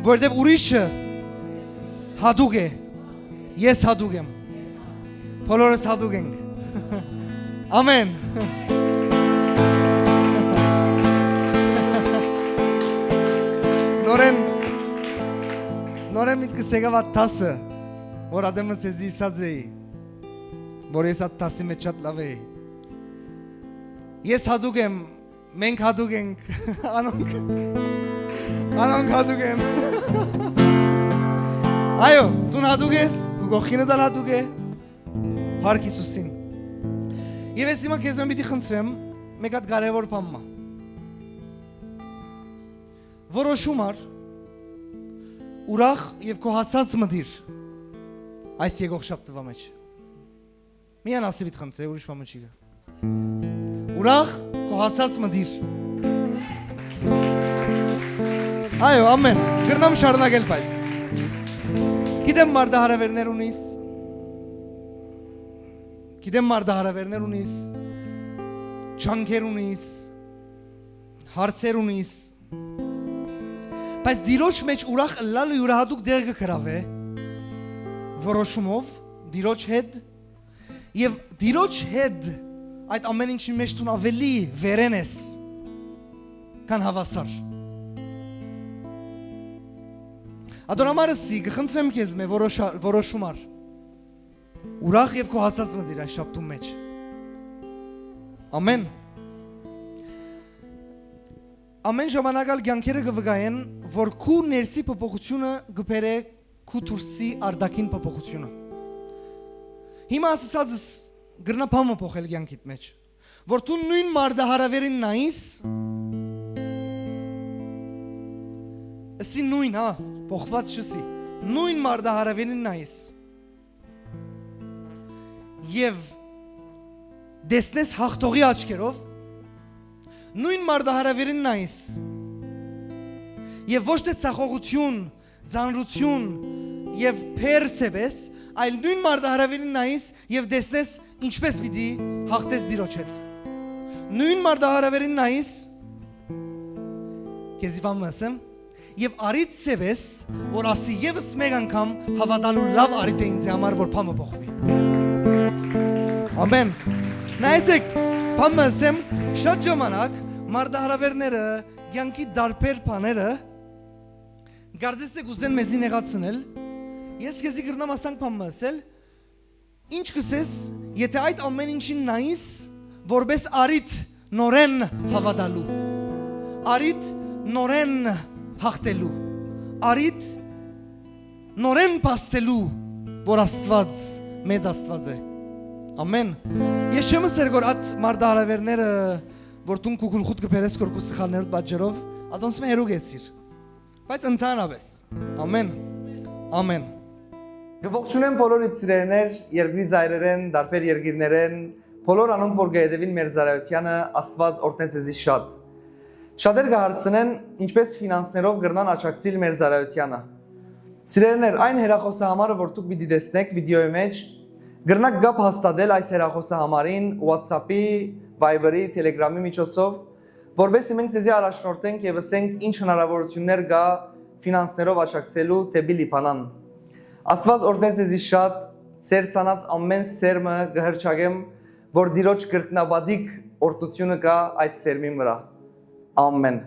որովհետև ուրիշը հատուկ է, ես հատուկ եմ, բոլորս հատուկ ենք։ Ամեն։ Նորեն, նորեն միտքս եկաւ այդ դասը, որ ատեմը ձեզի ըսած էի, որ ես այդ դասի մեջ շատ լաւ էի։ Ես հատուկ եմ, մենք հատուկ ենք, անոնք, անոնք հատուկ են։ Այո, դուն հատուկ ես, քու կողքինդ ալ հատուկ է, փառք Յիսուսին։ Եվ ես հիմա քեզմէ պիտի խնդրեմ, Մեկ հատ կարեւոր բան մը։ Որոշում առ, ուրախ եւ գոհացած մտիր այս եկող շաբթուա մէջ։ Միայն ասի պիտի խնդրէ, ուրիշ բան մը չի գա։ Ուրախ, գոհացած մտիր։ Այո, ամեն։ Կրնամ շարունակել, բայց գիտեմ մարտահրավերներ ունիս, գիտեմ մարտահրավերներ ունիս, չանքեր ունիս, հարցեր ունիս, բայց Տիրոջ մէջ ուրախ ըլլալը իւրայատուկ տեղ կը գրաւէ որոշումով, Տիրոջ հետ, եւ Տիրոջ հետ այդ ամեն ինչին մէջ դուն աւելի վերեն ես, քան հաւասար։ Ատոր համար ըսի, կը խնդրեմ քեզ մէ որոշա-, որոշում առ, ուրախ եւ գոհացած մտիր այս շաբթուն մէջ։ Ամեն։ Ամեն ժամանակ ալ կեանքերը կը վկայեն, որ քու ներսի փոփոխութիւնը կը բերէ քու դուրսի արտաքին փոփոխութիւնը։ Հիմա ասացածս կրնայ բան մը փոխել կեանքիդ մէջ, որ դու նոյն մարտահրաւերին նայիս, ըսի նոյն, հա, փոխուած չըսի, նոյն մարտահրաւերին նայիս եւ տեսնես հաղթողի աչքերով, նոյն մարտահրաւերին նայիս եւ ոչ թէ ցախողութիւն, ծանրութիւն եւ փեր սեպես, այլ նոյն մարտահրաւերին նայիս եւ տեսնես ինչպէս պիտի հաղթես Տիրոջ հետ։ Նոյն մարտահրաւերին նայիս, քեզի բան մը ըսեմ, եւ արիդ սեպես, որ ասի եւս մեկ անգամ հաւատալու լաւ արիդ է ինձի համար, որ բան մը փոխուի։ Ամեն։ Նայեցեք, բան մը ըսեմ, շատ ժամանակ մարտահրաւերները, կեանքի տարբեր բաները, կարծես թէ կուզեն մեզի նեղացնել, ես քեզի կրնամ ասանք բան մը ըսել, ինչ կ'ըսես, եթէ այդ ամեն ինչին նայիս, որպէս արիդ նորեն հաւատալու, արիդ նորեն հաղթելու, արիդ նորեն փաստելու, որ Աստուած, մեծ Աստուած է։ Ամեն։ Ես չեմ ըսեր, որ այդ մարտահրաւերները, որ դուն քու գլխուդ կը բերես, որ քու սխալներուդ պատճառով, ատոնց մը հեռու գեցիր։ Բայց ընդհանրապես։ Ամեն։ Ամեն։ Կը ողջունեմ բոլոր իմ սիրելիներ, երկրի ծայրերէն, տարբեր երկիրներէն, բոլոր անոնք, որ կը հետեւին մեր ծառայութեանը, Աստուած օրհնե ձեզի շատ։ Շատեր կը հարցնեն, ինչպէս ֆինանսներով կրնան աջակցիլ մեր ծառայութեանը։ Սիրելիներ, այն հեռախոսահամարը, որ դուք պիտի տեսնէք վիդեոյի մէջ, կրնաք կապ հաստատել այս հեռախոսահամարին, WhatsApp-ի, Viber-ի, Telegram-ի միջոցով, որպէս մենք ձեզի առաջնորդենք եւ ըսենք ինչ հնարաւորութիւններ կայ ֆինանսներով աջակցելու դէպի Լիբանան։ Աստուած օրհնե ձեզի շատ, ձեր ցանած ամեն սերմը կը հռչակեմ, որ Տիրոջ կրկնապատիկ օրհնութիւնը կայ այդ սերմին վրայ։ Ամեն։